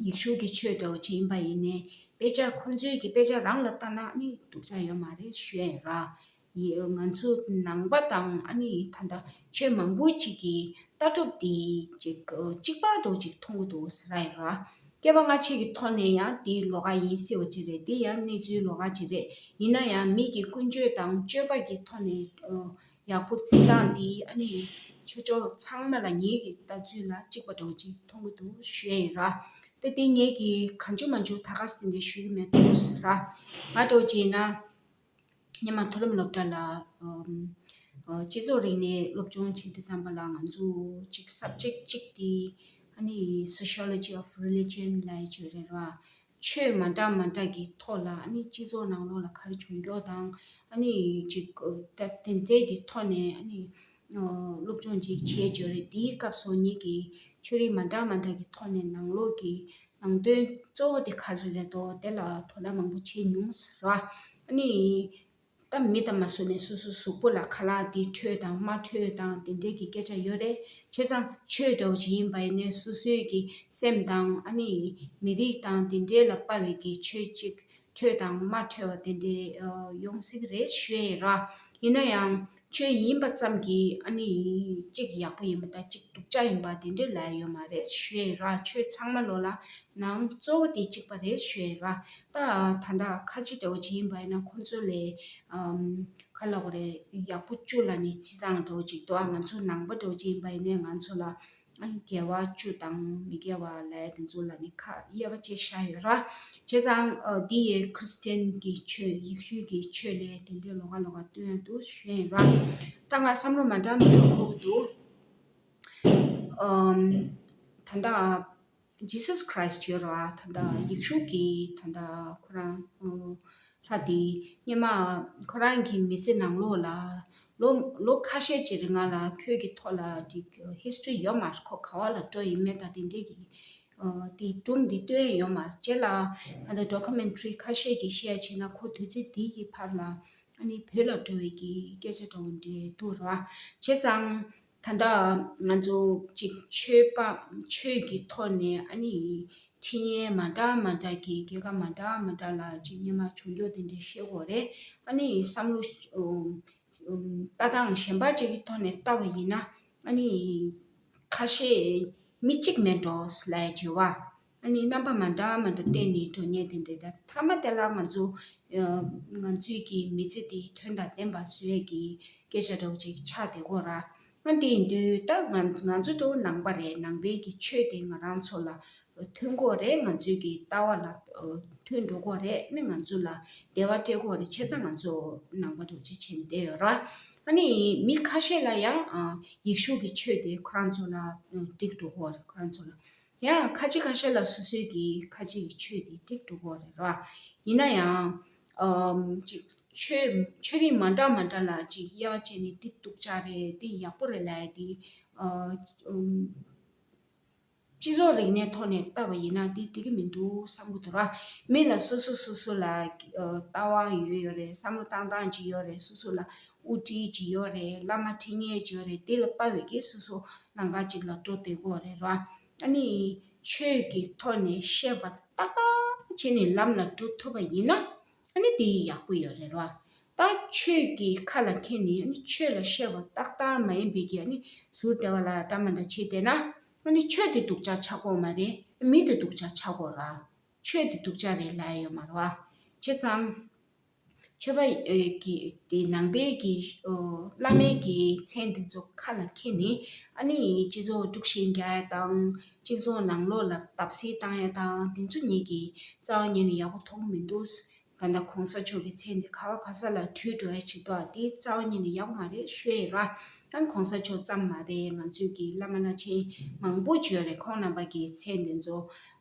ཡིག་གཞུང་གི་ཆོས་འདྲ་བོ་ཅིག་ཡིན་པ་ཡིན་ནའི་དཔེ་ཆ་ཁོང་ཚོའི་གི་དཔེ་ཆ་རང་ལ་ལྟ་ན་ཨ་ནི་སྡུག་ཅག་ཡོད་མ་རེད་ཞུ་ཡ་ཡིན་ར། ཡི་ང་ཚོ་ནང་པ་དང་ཨ་ནི་ད་ལྟ་ཆོས་མང་པོ་ཅིག་གི་ལྟ་གྲུབ་དེ་ཅིག་གཅིག་པ་འདྲ་བོ་ཅིག་མཐོང་གི་འདུག་ཟེར་ཡ་ཡིན་ར། སྐྱེ་བ་སྔ་ཕྱི་གི་ཐོག་ནས་ཡང་དེ་ལོགས་ཀ་ཡིན་སྲིད་པ་ཅིག་རེད། དེ་ཡང་གནས་ཚུལ་ལོགས་ཀ་ཅིག་རེད། ཡིན་ན་ཡང་མི་གི་ཀུན་སྤྱོད་དང་སྤྱོད་པ་གི་ཐོག་ནས་ཡག་པོ་བརྩི་སྟངས་འདི་ཨ་ནི་ཆོས་ཕྱོགས་ཚང་མ་ལ་ངེད་ཀྱི་ལྟ་ཚུལ་ལ་གཅིག་པ་འདྲ་བོ་ཅིག་མཐོང་གི་འདུག་ཞུ་ཡ་ཡིན་ར། ད་དེ་ངེད་ཀྱིས་གང་བྱུང་མང་བྱུང་ད་ག་སེ་དེ་འདྲ་ཞུ་གི་མེད་འདུག་ཟེར་ར། ང་འདྲ་བོ་ཅིག་ཡིན་ན་སྔོན་མ་མཐོ་རིམ་སློབ་གྲྭ་ལ་ཨམ་ཨ་སྤྱི་ཚོགས་རིག་གནས་སློབ་སྦྱོང་བྱེད་དུས་ཙམ་པ་ལ་ང་ཚོ་ཅིག་སབ་ཇེག་ཅིག་དེ་ཨ་ནི་Sociology of Religion་ལབ་ཡ་ཅིག་ཡོད་རེད་ར། ཆོས་མ་འདྲ་མ་འདྲ་གི་ཐོག་ལ་ཨ་ནི་སྤྱི་ཚོགས་ནང་ལོགས་ལ་ག་རེ་བྱུང་རྒྱུ་དང་ཨ་ནི་ཅིག་ད་དེ་འདྲའི་གི་ཐོག་ནས་ཨ་ནི་སློབ་སྦྱོང་ཅིག་བྱས་བྱས་རེད། དེའི་སྐབས་སུ་ངེད་ཀྱིས་ཆོས་རིག་མ་འདྲ་མ་འདྲ་གི་ཐོག་ནས་ནང་ལོགས་ཀྱི་ནང་དོན་གཙོ་བོ་དེ་ག་རེ་རེད་དོ་དེ་ལ་དོ་སྣང་མང་པོ་བྱས་མྱོང་ཟེར་བ། ཨ་ནི་ད་མི་དང་མ་སུ་ནས་སོ་སོ་གཟུགས་པོ་ལ་ཁ་ལག་འདི་འཕྲོད་དང་མ་འཕྲོད་དང་དེ་འདྲའི་གི་སྐད་ཆ་ཡོད་རེད། བྱས་ཙང་ཆོས་འདྲ་བོ་ཅིག་ཡིན་པ་ཡིན་ནའི་སོ་སོའི་གི་སེམས་དང་ཨ་ནི་མི་རིགས་དང་དེ་འདྲའི་ལ་དཔའ་བའི་གི་ཆོས་ཅིག་འཕྲོད་དང་མ་འཕྲོད་པ་དེ་འདྲའི་ཡོང་སྲིད་གི་རེད་ཞུ་ཡ་ཡིན་ར། ཡིན་ན་ཡང་ཆོས་ཡིན་པ་ཙམ་གྱིས་ཨ་ནི་གཅིག་ཡག་པོ་ཡིན་པ་དང་གཅིག་སྡུག་ཅག་ཡིན་པ་དེ་འདྲའི་ལབ་ཡ་ཡོད་མ་རེད་ཞུ་ཡ་ཡིན་ར། ཆོས་ཚང་མ་ལོ་ལ་ནང་གཙོ་བོ་དེ་གཅིག་པ་རེད་ཞུ་ཡ་ར། ད་ད་ལྟ་ཁ་ཆེ་འདྲ་བོ་ཅིག་ཡིན་པ་ཡིན་ན་ཁོང་ཚོ་ལས་ཨམ་ག་ལབ་དགོས་རེད། ཡག་པོ་བཅུ་ལ་ནི་རྩིས་ཙང་འདྲ་བོ་ཅིག་འདུག་ཨ། ང་ཚོ་ནང་པ་འདྲ་བོ་ཅིག་ཡིན་པ་ཡིན་ནའི་ང་ཚོ་ལ་ཨ་དགེ་བ་བཅུ་དང་མི་དགེ་བ་ལབ་ཡ་དེ་ཚོ་ལ་ནི་ཁ་གཡར་བ་བྱས་བཞག་ཡོད་ར། བྱས་ཙང་ཨ་འདི་ཡི་ཁྲི་སི་ཊན་གྱི་ཆོས་ཡེ་ཤུ་གི་ཆོས་ལས་དེ་འདྲའི་ལོགས་ཀ་ལོགས་ཀ་སྟོན་ཡ་འདུག་ཞུ་ཡ་ཡིན་ར། ད་ང་བསམ་བློ་མ་འདྲ་མི་འདྲ་འཁོར་གི་འདུག་ཨམ་ད་ལྟ་Jesus Christ་ཡོད་རེད་བ། ད་ལྟ་ཡེ་ཤུ་གི་ད་ལྟ་ཁོ་རང་ཨོ་ལྷ་དེ་སྔོན་མ་ཁོ་རང་གི་མི་ཚེ་ནང་ལོགས་ལ་ལོ་ལོ་ཁ་ཤས་ཀྱི་རིང་ལ་ཁོའི་གི་ཐོག་ལ་ཅིག་history་ཡོད་མ་རེད། ཁོ་ག་བ་ལ་འགྲོ་ཡིན་མེད་དང་དེ་འདྲས་ཀྱི་ཨོ་དེ་སྒྲུང་འདི་སྟོན་ཡོད་མ་རེད། རྗེས་ལ་ད་ལྟ་documentary་ཁ་ཤས་ཀྱིས་བཤད་ཡ་བྱས་ན་ཁོ་དུས་ཚོད་དེའི་གི་བར་ལ་ཨ་ནི་བོད་ལ་འགྲོ་བའི་གི་སྐད་ཆ་འདྲ་བོ་འདྲས་འདུག་རེད་བ། བྱས་ཙང་། ད་ལྟ་ང་ཚོ་གཅིག་ཆོས་པ་ཆོས་ཀྱི་ཐོག་ནས་ཨ་ནི་ འཕྲིན་ཡིག་མ་འདྲ་མ་འདྲ་གི་སྐྱེས་སྐར་མ་འདྲ་མ་འདྲ་ལ་ཅིག་སྔོན་མ་བྱུང་རྒྱུ་དེ་འདྲ་ཤེས་དགོས་རེད། ཨ་ནི་བསམ་བློ་ཨུམ་ལྟ་སྟངས་གཞན་པ་ཅིག་གི་ཐོག་ནས་ལྟ་བ་ཡིན་ན། ཨ་ནི་ཁ་ཤས་མི་གཅིག་མེད་འགྲོ་ལབ་ཡ་བྱེད་པ། ཨ་ནི་རྣམ་པ་མ་འདྲ་མ་འདྲ་བསྟན་ནས་འགྲོ་མཁན་དེ་འདྲ་ད་མཐའ་མ་དེ་ལ་ང་ཚོ་ཨ་ང་ཚོའི་གི་མི་ཚེ་དེ་དོན་དང་ལྡན་པ་བཟོ་ཡ་གི་སྐད་ཆ་འདྲ་བོ་ཅིག་ཆགས་བསྡད་ཀྱི་ཡོད་རེད། ཨ་འདི་ཡིན་དུས་ད་ང་ང་ཚོ་འདྲ་བོ་ནང་པ་རེད། ནང་པའི་གི་ཆོས་དེ་ང་རང་ཚོ་ལ་མཐུན་གྱི་ཡོད་རེད། ང་ཚོའི་གི་ལྟ་བ་ལ་ཨ་མཐུན་འགྲོ་གི་ཡོད་རེད། ཨ་ནི་ང་ཚོ་ལ་བདེ་བ་སྤྲད་ཀྱི་ཡོད་རེད། བྱས་ཙང་ང་ཚོ་ནང་པ་འདྲ་བོ་ཅིག་བྱས་ནས་བསྡད་ཡོད་རེད། ཨ་ནི་མི་ཁ་ཤས་ལ་ཡང་ཨ་ཡེ་ཤུ་གི་ཆོས་དེ་ཁོ་རང་ཚོ་ལ་ཨ་འགྲིག་འགྲོ་གི་ཡོད་རེད། ཁོ་རང་ཚོ་ལ། ཡང་ཁ་ཅིག་ཁ་ཤས་ལ་སོ་སོའི་གི་ཁ་ཅིག་གི་ཆོས་དེ་འགྲིག་འགྲོ་གི་ཡོད་རེད་ར། ཡིན་ན་ཡང་ཨམ་ཅིག་ཆོས་ཆོས་རིགས་མ་འདྲ་མ་འདྲ་ལ་ཅིག་དབྱེ་བ་ཕྱེ་ནས་འདི་སྡུག་ཅག་རེད། འདི་ཡག་པོ་རེད་ལབ་ཡ་དེ་ཨ་ཨམ་སྤྱི་ཚོགས་རིག་གནས་ཐོག་ནས་ལྟ་བ་ཡིན་ན་འདི་འགྲིག་གི་མི་འདུག་བསམ་གྱི་འདུག་ར། མི་ལ་སོ་སོ་སོ་སོ་ལ་ཨ་ལྟ་བ་ཡོད་ཡོད་རེད། བསམ་བློ་བཏང་སྟངས་ཅིག་ཡོད་རེད། སོ་སོ་ལ་དབུ་ཁྲིད་ཅིག་ཡོད་རེད། བླ་མ་ཁྲིད་མཁན་ཅིག་ཡོད་རེད། དེ་ལ་དཔའ་བའི་གི་སོ་སོ་ལམ་ཁ་ཅིག་ལ་འགྲོ་བསྡད་ཀྱི་ཡོད་རེད་ར། ཨ་ནི་ཆོས་ཀྱི་ཐོག་ནས་བཤད་པ་ཏག་ཏག་བྱས་ནས་ལམ་ལ་འགྲོ་ཐུབ་པ་ཡིན་ན། ཨ་ནི་དེ་ཡག་པོ་ཡོད་རེད་ར། ད་ཆོས་ཀྱི་ཁ་ལ་འཁྱེར་ནས་ཨ་ནི་ཆོས་ལ་བཤད་པ་ཏག་ཏག་མ་ཡིན་པའི་གི་ཨ་ནི་ཟུར་དེ་བ་ལ་འདྲ་མི་འདྲ་བྱས་བསྡད་ན། ཨ་ནི་ཆོས་དེ་སྡུག་ཅག་ཆགས་ཀྱི་ཡོད་མ་རེད། མི་དེ་སྡུག་ཅག་ཆགས་ཀྱི་ཡོད་ར། ཆོས་དེ་སྡུག་ཅག་རེད་ལབ་ཡ་ཡོད་མ་རེད་བ། བྱས་ཙང་ཆོས་པ་ཨེ་གི་དེ་ནང་པའི་གི་ཨོ་བླ་མའི་གི་མཚན་དེ་ཚོ་ཁ་ལ་འཁྱེར་ནས། ཨ་ནི་སྤྱི་ཚོགས་དཀྲུག་ཤིང་རྒྱག་ཡ་དང་། སྤྱི་ཚོགས་ནང་ལོགས་ལ་བརྡབ་གསིག་བཏང་ཡ་དང་། དེ་ཚོ་ངེད་ཀྱིས་རྩ་བ་ཉིད་ནས་ཡག་པོ་མཐོང་གི་མི་འདུག་གང་ལྟར་གོང་ས་མཆོག་གི་མཚན་དེ་ག་བ་ག་ས་ལ་བྲུས་འགྲོ་ཡ་ཅིག་འདུག་ཨ། དེ་རྩ་བ་ཉིད་ནས་ཡག་པོ་མ་རེད་ཞུ་ཡ་ཡིན་ར། ཨ་ནི་གོང་ས་མཆོག་ཙམ་མ་རེད། ང་ཚོའི་གི་བླ་མ་བླ་ཆེན་མང་པོ་ཅིག་ཡོད་རེད། ཁོང་རྣམ་པ་གི་མཚན་དེ་ཚོ་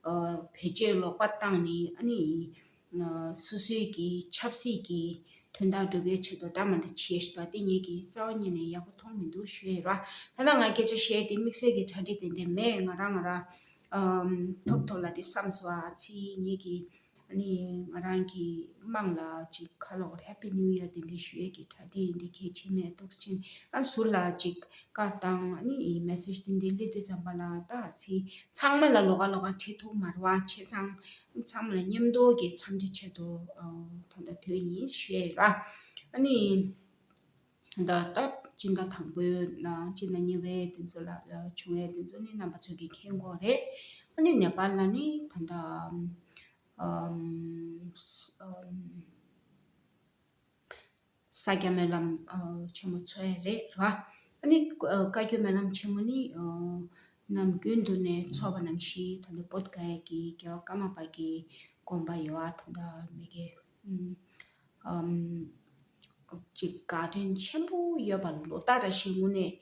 ཨ་བེད་སྤྱོད་ལོག་པ་བཏང་ནས། ཨ་ནི་ཨ་སོ་སོའི་གི་ཆབ་སྲིད་ཀྱི་དོན་དག་སྒྲུབ་པའི་ཆེད་དུ་འདྲ་མི་འདྲ་བྱས་ཞུ་དག་དེ་ངེད་ཀྱིས་རྩ་བ་ཉིད་ནས་ཡག་པོ་མཐོང་མི་འདུག་ཞུ་ཡ་ར། ད་ལྟ་ང་སྐད་ཆ་བཤད་དེ་དམིགས་བསལ་གྱི་གྲ་སྒྲིག་དེ་འདྲ་མེད། ང་རང་ང་རང་ཨམ་ཐོབ་ཐོབ་ལ་དེ་བསམ་སོང་ཨ། ཨ་ཙི་ངེད་ཀྱི་ཨ་ནི་ང་རང་གི་དམངས་ལ་ཅིག་ཁ་ལོག་Happy New Year དེ་འདྲ་ཞུ་ཡས་ཀྱི་གྲ་སྒྲིག་ཡིན། དེ་གལ་ཆེ་མེད་འདུག་ཕྱིན། ཨ་ཟུར་ལ་ཅིག་ཀར་དང་ཨ་ནི་མེ་སེ་ཇི་དེ་འདྲ་སླེབས་དུས་ཙམ་པ་ལ་ད་ཨ་ཙི་ཚང་མ་ལ་ལོགས་ཀ་ལོགས་ཀ་བྲིས་ཐུབ་མ་རེད་བ། བྱས་ཙང་ཚང་མ་ལ་མཉམ་དུ་གི་འཚམས་འདྲི་ཆེད་དུ་ཨ་ད་ལྟ་དོན་ཡིན་ཞུ་ཡས་ར། ཨ་ནི་ད་ལྟ་སྤྱི་ཟླ་དང་པོའི་ནང་སྤྱི་ཟླ་གཉིས་པའི་དེ་ཚོ་ལ་ཨ་བྱུང་བའི་དེ་ཚོ་ནི་རྣམ་པ་ཚོ་གིས་མཁྱེན་གྱི་ཡོད་རེད། ཨ་ནི་ནེ་པཱལ་ལ་ནི་ད་ལྟ་ཨམ་ཨམ་ས་སྐྱ་སྨོན་ལམ་ཨ་ཆེན་མོ་ཚོགས་ཡས་རེད་ར། ཨ་ནི་ཨ་བཀའ་བརྒྱུད་སྨོན་ལམ་ཆེན་མོ་ནི་ཨ་ནམ་རྒྱུན་དུ་ནས་ཚོགས་པ་ནང་བཞིན་ད་ལྟ་བོད་ཁ་ཡ་གི་རྒྱལ་བ་ཀརྨ་པ་གི་དགོན་པ་ཡོད་ཨ། ད་ལྟ་མི་གི་ཨམ་ཅིག་གར་ཌེན་ཆེན་པོ་ཡོད་པ། ལོ་ལྟར་རེ་བཞིན་དངོས་གནས་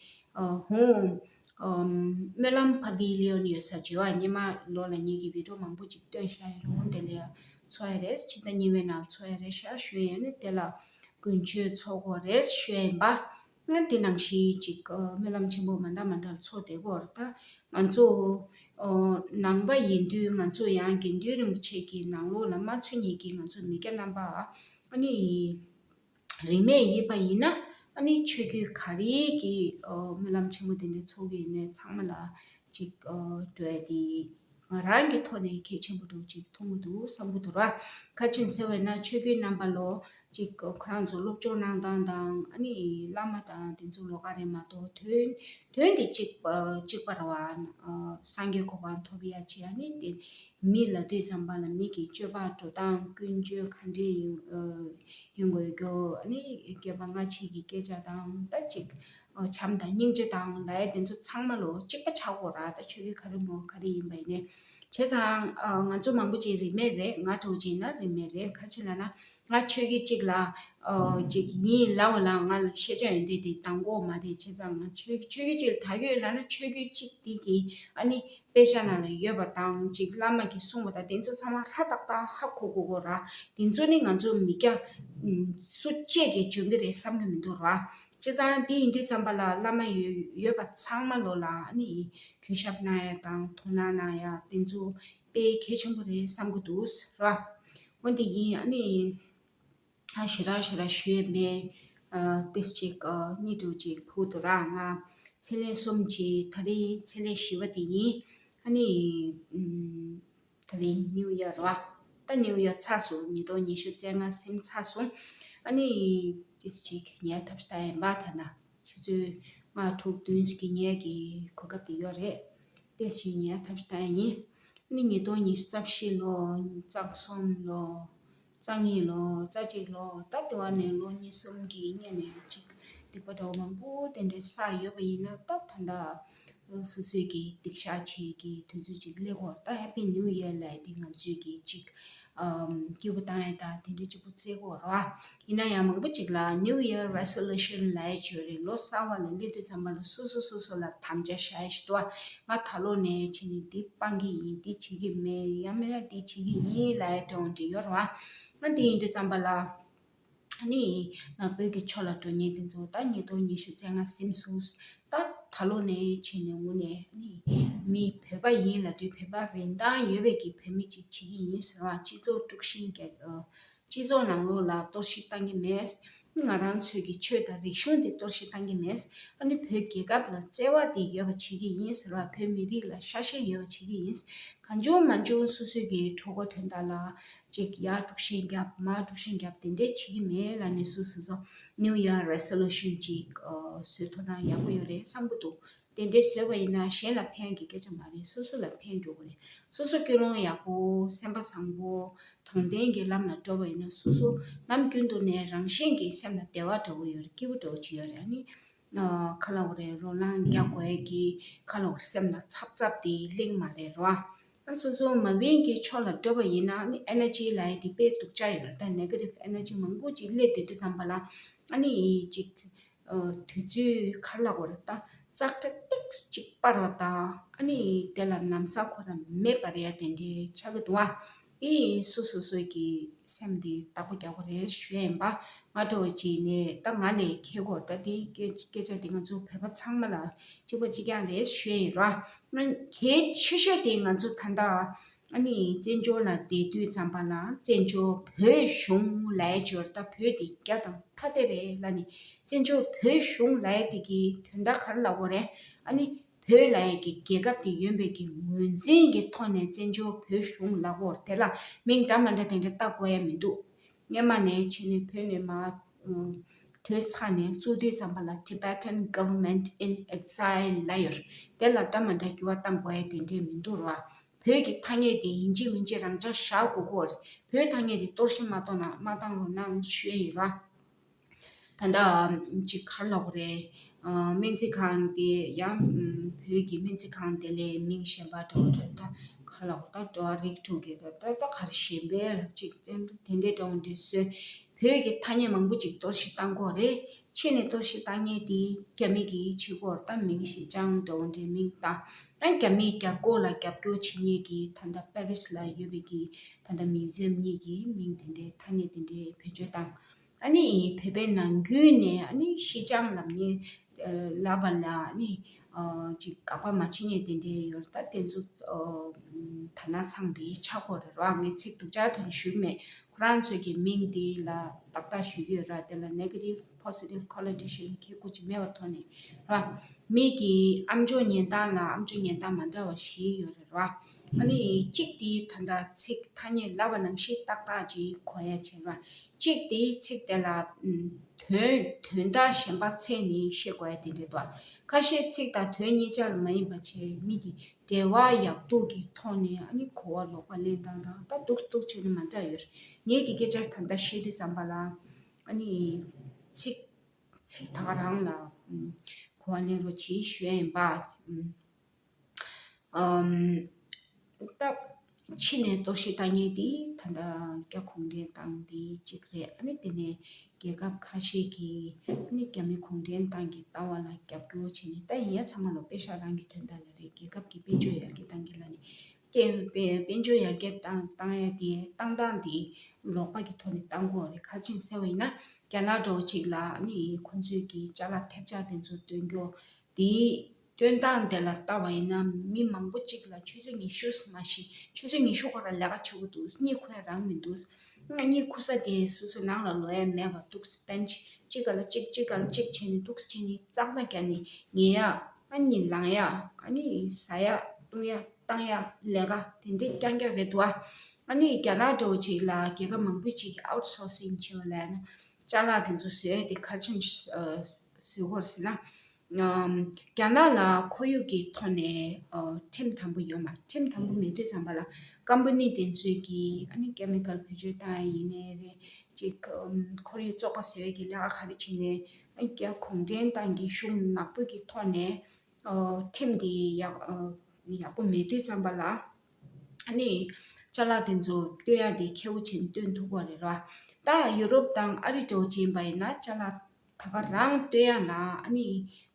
ཨ་ཧོང་ཨམ་སྨོན་ལམ་པ་བི་ལི་ཡོན་ཡོད་ས་ཅིག་ཡོད་ཨ། སྔོན་མ་ལོ་ལ་ངེད་ཀྱིས་བི་ཌི་ཡོ་མང་པོ་ཅིག་སྟོན་བཞག་ཡོད་རེད། འོ་དེ་ལ་ཚོགས་ཡས་རེད། སྤྱི་ཟླ་གཉིས་པའི་ནང་ཚོགས་ཡས་རེད་ཤག་ཞུ་ཡས། ཨ་ནི་དེ་ལ་དགུན་ཆོས་ཚོགས་ཀྱི་ཡོད་རེད་ཞུ་ཡས་ཡིན་པ། ང་དེ་ནང་བཞིན་ཅིག་ཨ་སྨོན་ལམ་ཆེན་པོ་མ་འདྲ་མ་འདྲ་ཚོགས་བསྡད་ཀྱི་ཡོད་རེད། ད་ང་ཚོ་ཨ་ནང་པ་ཡིན་དུས་ང་ཚོ་ཡང་དགེ་འདུན་རིན་པོ་ཆེ་གི་ནང་ལོགས་ལ་མ་ཚུད་མཁན་གྱི་ང་ཚོ་མི་སྐྱ་རྣམ་པ་ཨ་ནི་རིས་མེད་ཡིན་པ་ཡིན་ན། ཨ་ནི་ཆོས་བརྒྱུད་ག་རེ་གི་ཨ་སྨོན་ལམ་ཆེན་མོ་དེ་འདྲ་ཚོགས་ཀྱི་ཡོད་ན་ཚང་མ་ལ་ཅིག་ཨ་འགྲོ་ཡ་དེ་ང་རང་གི་ཐོག་ནས་གལ་ཆེན་པོ་འདྲ་ཅིག་མཐོང་གི་འདུག་བསམ་གྱི་འདུག་ར། ག་ཅི་ཡིན་ཟེར་བས་ན་ཆོས་བརྒྱུད་རྣམ་པ་ལོ་ཅིག་ཁོ་རང་ཚོ་སློབ་སྦྱོང་གནང་སྟངས་དང་། ཨ་ནི་བླ་མ་དང་དེ་ཚོ་ལོགས་ཀ་རེད་མ་གཏོགས་དོན་དོན་དེ་གཅིག་པ་གཅིག་པ་རེད་བ། ཨ་སངས་རྒྱས་གོ་འཕང་ཐོབ་ཡ་ཆེད། ཨ་ནི་དེ་མི་ལབ་དུས་ཙམ་པ་ལ་མི་གི་སྤྱོད་པ་འགྲོ་སྟངས་ཀུན་སྤྱོད་ག་འདྲས་ཡིན་ཨ་ཡིན་དགོས་རྒྱུ། ཨ་ནི་སྐྱེས་པ་སྔ་ཕྱི་གི་སྐད་ཆ་དང་། ད་ཅིག་ཨ་བྱམས་དང་སྙིང་རྗེ་དང་ལབ་ཡ་དེ་ཚོ་ཚང་མ་ལོ་གཅིག་པ་ཆགས་དགོས་ར། ད་ཆོས་བརྒྱུད་ག་རེ་མོ་ག་རེ་ཡིན་པ་ཡིན་ནའི། བྱས་ཙང་ཨ་ང་ཚོ་མང་པོ་ཅིག་རིས་མེད་རེད། ང་འདྲ་བོ་ཅིག་ཡིན་ན་རིས་མེད་རེད། ག་ཅི་ལབ་ན་ང་ཆོས་བརྒྱུད་གཅིག་ལ་ཨ་ཅིག་ཡིན་ལབ་པ་ལ་ང་ལ་ཤེས་བྱ་ཡོན་ཏན་དེ་འདང་གི་ཡོད་མ་རེད། བྱས་ཙང་ང་ཆོས་ཆོས་བརྒྱུད་གཅིག་ལ་ད་ཡོད་ལབ་ན་ཆོས་བརྒྱུད་གཅིག་དེ་གི་ཨ་ནི་དཔེ་ཆ་ནང་ལ་ཡོད་པ་དང་། ཅིག་བླ་མ་གིས་གསུངས་པ་དང་དེ་ཚོ་ཚང་མ་ཧྲ་ཏག་ཏག་ཧ་གོ་དགོས་ཀྱི་ཡོད་ར། དེ་ཚོ་ནི་ང་ཚོ་མི་སྐྱ་ཨུམ་སུ་གཅིག་གིས་འཇོན་གྱི་རེད་བསམ་གྱི་མི་འདུག་ར། བྱས་ཙང་དེ་ཡིན་དུས་ཙམ་པ་ལ་བླ་མ་ཡོད་ཡོད་པ་ཚང་མ་ལོ་ལ་ཨ་ནི་གུས་ཞབས་གནང་ཡ་དང་དོ་སྣང་གནང་ཡ་དེ་ཚོ་དཔེ་གལ་ཆེན་པོ་རེད་བསམ་གྱི་འདུག་ར། འོན་ཏེ་ཡིན། ཨ་ནི་ད་ཞེ་དྲག་ཞེ་དྲག་ཞུ་ཡས་མེད། ཨ་ཏིས་ཅིག་ཨ་གཉིས་དྲུག་ཅིག་ཕུལ་འདུག་ར། ང་ཚེས་ལས་གསུམ་གྱི་ད་རིང་ཚེས་ལས་བཞི་པ་དེ་ཡིན། ཨ་ནི་ཨུམ། རིང་ནིའུ་ཡར་ར། ད་ནིའུ་ཡར་ཚར་སོང་། ཉིས་སྟོང་ཉི་ཤུ་རྩ་ལྔ་ཟིན་ཚར་སོང་། ཨ་ནི་ཅིག་ཅིག་ཉལ་ཐབས་ཤིག་ལྟ་ཡིན་པ། ད་ན་ཆུ་ཚོད་ལྔ་དྲུག་བདུན་ཞིག་གི་ཉལ་གི་གོ་སྐབས་དེ་ཡོད་རེད། དེ་བཞིན་ཉལ་ཐབས་ཤིག་ལྟ་ཡིན། ཨ་ནི་ཉིས་སྟོང་ཉི་ཤུ་རྩ་བཞི་ལོ། རྩ་གསུམ་ལོ། རྩ་གཉིས་ལོ། རྩ་གཅིག་ལོ། ད་དེ་བ་ནས་ལོ་གཉིས་གསུམ་གྱི་སྔོན་ནས་ཅིག་སྡིག་པ་འདྲ་བོ་མང་པོ་དེ་འདྲ་བསགས་ཡོད་པ་ཡིན་ན། ད་ད་ལྟ་སོ་སོའི་གི་སྡིག་བཤགས་བྱེད་ཀྱི་དུས་ཚོད་ཅིག་སླེབས་ཀྱི་ཡོད་རེད། ད་Happy New Year ལབ་ཡ་དེ་ང་ཚོས་གི་ཅིག་ཨམ་སྐྱིད་པོ་བཏང་ཡ་ད་དེ་འདྲ་གཅིག་པུ་བརྩི་གི་ཡོད་རེད་བ། ཡིན་ན་ཡང་མང་པོ་ཅིག་ལ་New Year Resolution ལབ་ཡ་ཅིག་ཡོད་རེད། ལོ་གསར་བ་ལ་སླེབས་དུས་ཙམ་པ་ལ་སོ་སོ་སོ་སོ་ལ་དམ་བཅའ་བཞག་ཡ་ཞིག་འདུག་བ། ང་ད་ལོ་ནས་བྱས་ནས་འདི་སྤང་གི་ཡིན། འདི་བྱེད་ཀྱི་མེད། ཡང་མིན་ན་འདི་བྱེད་ཀྱི་ཡིན་ལབ་ཡ་འདྲ་བོ་འདྲ་ཡོད་རེད་བ། ང་འདི་ཡིན་དུས་ཙམ་པ་ལ། ཨ་ནི་ནག་པོའི་གི་ཕྱོགས་ལ་འགྲོ་མཁན་དེ་ཚོ་ད་ཉིས་སྟོང་ཉི་ཤུ་རྩ་ལྔ་ཟིན་སོང་། ད་ད་ལོ་ནས་བྱས་ནས་དངོས་གནས་ཨ་ནི་མི་བོད་པ་ཡིན་ལབ་དུས་བོད་པ་རིན་ཐང་ཡོད་པའི་གི་བོད་མི་ཅིག་བྱེད་ཀྱི་ཡིན་ཟེར་བ། སྤྱི་ཚོགས་དཀྲུག་ཤིང་རྒྱག་ཨ་སྤྱི་ཚོགས་ནང་ལོགས་ལ་གཏོར་བཤིག་བཏང་གི་མེད། ང་རང་ཚོའི་གི་ཆོས་དང་རིག་གཞུང་དེ་གཏོར་བཤིག་བཏང་གི་མེད། ཨ་ནི་བོད་རྒྱལ་ཁབ་ལ་བརྩེ་བ་དེ་ཡོད་པ་བྱེད་ཀྱི་ཡིན་ཟེར་བ། བོད་མི་རིགས་ལ་ཤ་ཞེན་ཡོད་པ་བྱེད་ཀྱི་ཡིན། གང་བྱུང་མང་བྱུང་སོ་སོའི་གི་གྲོགས་པོ་དོན་དག་ལ་ཅིག་ཡར་དཀྲུག་ཤིང་བརྒྱབ། མར་དཀྲུག་ཤིང་བརྒྱབ། དེ་འདྲས་བྱེད་ཀྱི་མེད་ལབ་ནས་སོ་སོ་སོ་New Year Resolution ཅིག་ཨ་བཟོས་ཐུབ་ན་ཡག་པོ་ཡོད་རེད་བསམ་གྱི་འདུག་དེ་འདྲས་བཟོས་པ་ཡིན་ན་གཞན་ལ་ཕན་གྱི་སྐད་ཆ་མ་རེད། སོ་སོ་ལ་ཕན་འགྲོ་གི་རེད། སོ་སོ་ཀུན་སློང་ཡག་པོ། སེམས་པ་བཟང་པོ། དྲང་བདེན་གྱི་ལམ་ལ་འགྲོ་བ་ཡིན་ན། སོ་སོ་ནམ་རྒྱུན་དུ་ནས་རང་བཞིན་གྱིས་སེམས་ལ་བདེ་བ་འདྲ་བོ་ཡོད་རེད། སྐྱིད་པོ་འདྲ་བོ་ཅིག་ཡོད་རེད། ཨ་ནི་ཨ་ག་ལབ་དགོས་རེད། རོ་ལངས་རྒྱག་དགོས་ཀྱི་ག་ལབ་དགོས་རེད། སེམས་ལ་འཚབ་འཚབ་དེ་སླེབས་མ་རེད་རོ། ཨ་སོ་སོ་མ་བིན་གྱི་ཕྱོགས་ལ་འགྲོ་བ་ཡིན་ན་ཨ་ནི་ཨེ་ནར་ཇི་ལབ་ཡ་དེ་དཔེ་སྡུག་ཅག་ཡོད་རེད། ད་ནེ་གེ་ཊིབ་ཨེ་ནར་ཇི་མང་པོ་ཅིག་སླེབས་བསྡད་དུས་ཙམ་པ་ལ་ཨ་ནི་ཅིག་ཨ་དུས་ཚོད་ག་ལབ་དགོས་རེད། ད་ཙག་སྒྲ་ཏོག་ཙམ་ཅིག་སྤར་བ་དང་ཨ་ནི་དེ་ལ་ན་བཟའ་ཁོ་རང་མེད་པ་རེད་ཡ། དེ་འདྲའི་ཆགས་ཀྱི་འདུག་ཨ། ཨི་སོ་སོ་སོ་གི་སེམས་དེ་བདག་པོ་རྒྱག་དགོས་རེད་ཞུ་ཡ་ཡིན་པ། ང་འདྲ་བོ་ཅིག་ནས་ད་ང་ལས་མཁས་གོ། ད་དེ་སྐད་སྐད་ཆ་དེ་ང་ཚོ་བོད་པ་ཚང་མ་ལ་གཅིག་པ་གཅིག་རྐྱང་རེད་ཞུ་ཡ་ཡིན་ར། ང་གལ་ཆེ་ཤོས་དེ་ང་ཚོ་ད་ལྟ་ཨ་ནི་བཙན་བྱོལ་ལ་བསྡད་དུས་ཙམ་པ་ལ་བཙན་བྱོལ་བོད་གཞུང་ལབ་ཡ་ཅིག་ཡོད་རེད། ད་བོད་དེ་རྒྱ་དང་ཐ་དད་རེད་ལབ་ནས། བཙན་བྱོལ་བོད་གཞུང་ལབ་ཡ་དེ་གི་དོན་དག་ག་རེ་ལབ་དགོས་རེད། ཨ་ནི་བོད་ལབ་ཡ་གི་རྒྱལ་ཁབ་དེ་ཡོད་པའི་གི་ངོས་འཛིན་གྱི་ཐོག་ནས་བཙན་བྱོལ་བོད་གཞུང་ལབ་དགོས་རེད། དེ་ལ་མིང་འདྲ་མ་འདྲ་དེ་འདྲ་བཏགས་དགོས་ཡ་མི་འདུག་སྔོན་མ་ནས་བྱས་ནས་བོད་ནས་མར་ཨ་གྲོས་ཚར་ནས་བཙུགས་དུས་ཙམ་པ་ལ་Tibetan Government in Exile ལབ་ཡོད་རེད། དེ་ལ་འདྲ་མ་འདྲ་འགྱུར་བ་གཏང་དགོས་ཡ་དེ་འདྲས་མི་འདུག་ར། བོད་ཀྱི་ཐ་སྙད་དེ་ཡིན་གཅིག་མིན་གཅིག་རང་འཇགས་བཞག་དགོས་ཀྱི་ཡོད་རེད། བོད་ཐ་སྙད་དེ་གཏོར་བཤིག་མ་གཏོང་ན་མ་བཏང་རོགས་གནང་ཞུ་ཡ་ཡིན་ར། ད་ལྟ་ཅིག་ག་རེ་ལབ་དགོས་རེད། ཨ་སྨན་རྩིས་ཁང་དེ་ཡང་ཨམ་བོད་ཀྱི་སྨན་རྩིས་ཁང་དེ་ལས་མིང་གཞན་པ་འདྲ་བོ་འདྲ། ད་ག་རེ་ལབ་དགོས། ད་འགྲོ་བ་རིགས་དྲུག་གི་ད་ད་ད་ག་རེ་གཞན་པའི་ལ་ཅིག་དེ་འདྲའི་འདྲ་བོ་འདྲ་བཟོས། བོད་ཀྱི་ཐ་སྙད་མང་པོ་ཅིག་གཏོར་བཤིག་བཏང་གི་ཡོད་རེད། ཕྱི་ནས་གཏོར་བཤིག་བཏང་མཁན་དེ་རྒྱ་མི་གིས་བྱེད་ཀྱི་ཡོད་རེད། ད་མིང་ཞི་ཅང་འདྲ་བོ་འདྲའི་མིང་བཏགས། ད་རྒྱ་མིའི་རྒྱལ་སྒོ་ལ་རྒྱབ་སྐྱོར་བྱེད་མཁན་གྱི་ད་ལྟ་པེ་རིས་ལ་ཡོད་པའི་གི་ད་ལྟ་མིའུ་ཛི་ཡམ་གཉིས་ཀྱི་མིང་དེ་འདྲའི་ཐ་སྙད་དེ་འདྲའི་བེད་སྤྱོད་བཏང་། ཨ་ནི་བོད་པའི་ནང་ཁུལ་ནས་ཨ་ནི་ཤི་ཅང་ལབ་མཁན་ལབ་པ་ལ་ཨ་ནི་ཅིག་དགག་པ་མ་བྱེད་མཁན་དེ་འདྲའི་ཡོད་རེད། ད་དེ་ཚོ་ད་ནང་ཚང་དེ་ཆགས་ཀྱི་ཡོད་རེད་ར། ངས་ཚིག་སྡུག་ཅག་ཐོག་ནས་ཞུ་གི་མེད། ཁོ་རང་ཚོའི་གི་མིང་དེ་ལ་ཏག་ཏག་ཞུ་གི་ཡོད་ར། དེ་ལ་negative positive connotation ཁྱད་པར་ཅིག་མེད་པའི་ཐོག་ནས་ར། མི་གི་ཨམ་ཅོག་ཉན་སྟངས་ལ་ཨམ་ཅོག་ཉན་སྟངས་མ་འདྲ་བ་ཞིག་ཡོད་རེད་ར། ཨ་ནི་གཅིག་དེ་ད་ལྟ་ཚིག་ཐ་སྙད་ལབ་པ་ནང་བཞིན་ཏག་ཏག་ཅིག་གོ་ཡ་བྱེད་ར། གཅིག་དེའི་ཚིག་དེ་ལ་ཨམ་དོན་དོན་དག་གཞན་པ་འཚོལ་ནས་བཤད་དགོས་ཡ་དེ་འདྲ་འདུག་ཁ་ཤས་ཚིག་དང་དོན་གཉིས་ཆར་མ་ཡིན་པ་བྱས། མི་གི་འབྲེལ་བ་ཡག་སྡུག་གི་ཐོག་ནས་ཨ་ནི་གོ་བ་ལོག་པ་ལེན་སྟངས་དང་ད་འདུག་འདུག་བྱས་ནས་མ་འདྲ་ཡོད་རེད། ངེད་ཀྱི་སྐད་ཆ་ད་ལྟ་བཤད་དུས་ཙམ་པ་ལ་ཨ་ནི་ཚིག་ཚིག་ད་ག་རང་ལ་ཨམ་གོ་བ་ལེན་རོགས་གྱིས་ཞུ་ཡ་ཡིན་པ། ཨམ། ད་ཕྱི་ནས་གཏོར་བཤིག་བཏང་མཁན་དེ་ད་ལྟ་རྒྱ་གུང་ཁྲན་ཏང་དེ་གཅིག་རེད། ཨ་ནི་དེ་ནས་རྒྱལ་ཁབ་ཁ་ཤས་ཀྱིས་ཨ་ནི་རྒྱ་མི་གུང་ཁྲན་ཏང་གི་ལྟ་བ་ལ་རྒྱབ་སྐྱོར་བྱས་ནས། ད་ཡིན་ཡ་ཚང་མ་ལོ་པེ་ཤག་རང་གི་དོན་དག་ལ་རེད། རྒྱལ་ཁབ་ཀྱི་དཔལ་འབྱོར་ཡར་རྒྱས་གཏང་གི་ལ་ནི་སྐད་དཔལ་དཔལ་འབྱོར་ཡར་རྒྱས་བཏང་བཏང་ཡ་དེ་བཏང་སྟངས་དེ་ལོག་པ་གི་ཐོག་ནས་བཏང་དགོས་རེད། ག་རེ་བྱས་ཟེར་བ་ཡིན་ན་རྒྱ་ནག་འདྲ་བོ་ཅིག་ལ་ཨ་ནི་ཁོ་ཚོས་ཀྱི་ཅ་ལག་ཐེབས་ཆག་དེ་ཚོ་སྟོན་རྒྱུ་དེའི་སྟོན་སྟངས་དེ་ལ་ལྟ་བ་ཡིན་ན་མི་མང་པོ་གཅིག་ལ་ཆུ་ཚོད་ཉི་ཤུ་མ་ཞིག་ཆུ་ཚོད་ཉི་ཤུ་ཁོ་རང་ལས་ཀ་བྱེད་དགོས་འདུག་གཉིད་ཁུག་ཡ་རང་མི་འདུག་གཉིད་ཁུག་ས་དེ་སོ་སོའི་ནང་ལ་ལོག་ཡ་མེད་པ་འདུག་སེ་བེན་ཆི་གཅིག་ག་ལ་གཅིག་གཅིག་ག་ལ་གཅིག་བྱས་ནས་འདུག་སེ་བྱས་ནས་གཙང་སྦྲ་རྒྱག་ནས་ཉལ་ཡ། ཨ་ནི་ལངས་ཡ། ཨ་ནི་ཟ་ཡ་བཏུང་ཡ་ བཏང་ཡ་ལས་ཀ་དེ་འདྲས་རྐྱང་རྐྱང་རེད་འདུག་ཨ། ཨ་ནི་རྒྱ་ནག་འདྲ་བོ་ཅིག་ལ་རྒྱལ་ཁབ་མང་པོ་ཅིག་གིས་outsourcing་བྱེད་པ་ལབ་ན་ཅ་ལག་དེ་ཚོ་བཟོ་ཡ་དེ་ག་རེ་བྱས་ནས་བཟོ་དགོས་རེད་ཟེར་ན། ཨམ། རྒྱ་ནག་ལ་ཁོར་ཡུག་གི་ཐོག་ནས་ཨ། ཁྲིམས་དམ་པོ་ཡོད་མ་རེད། ཁྲིམས་དམ་པོ་མེད་དུས་ཙམ་པ་ལ་ཀམ་པ་ནི་དེ་ཚོས་ཀྱིས་ཨ་ནི་ཀེ་མི་ཀལ་བེད་སྤྱོད་བཏང་ཡ་ཡིན་ནའི་རེད། ཅིག་ཨམ། ཁོར་ཡུག་བཙོག་པ་བཟོ་ཡ་གི་ལས་ཀ་ག་རེ་བྱས་ནའི་ཨ་ནི་རྒྱ་གུང་ཁྲན་ཏང་གི་གཞུང་ནག་པོ་གི་ཐོག་ནས་ཨ། ཁྲིམས་དེ་ཡག་ཨ། ཡག་པོ་མེད་དུས་ཙམ་པ་ལ་ཨ་ནི་ཅ་ལག་དེ་ཚོ་སྟོན་ཡ་དེ་ཁེ་པོ་བྱས་ནས་སྟོན་ཐུབ་ཀྱི་རེད་ར། ད་ཡུ་རོབ་དང་ཨ་རི་འདྲ་བོ་ཅིག་ཡིན་པ་ཡིན་ན་ཅ་ལག་ད་ག་རང་སྟོན་ཡ་ལ་ཨ་ནི་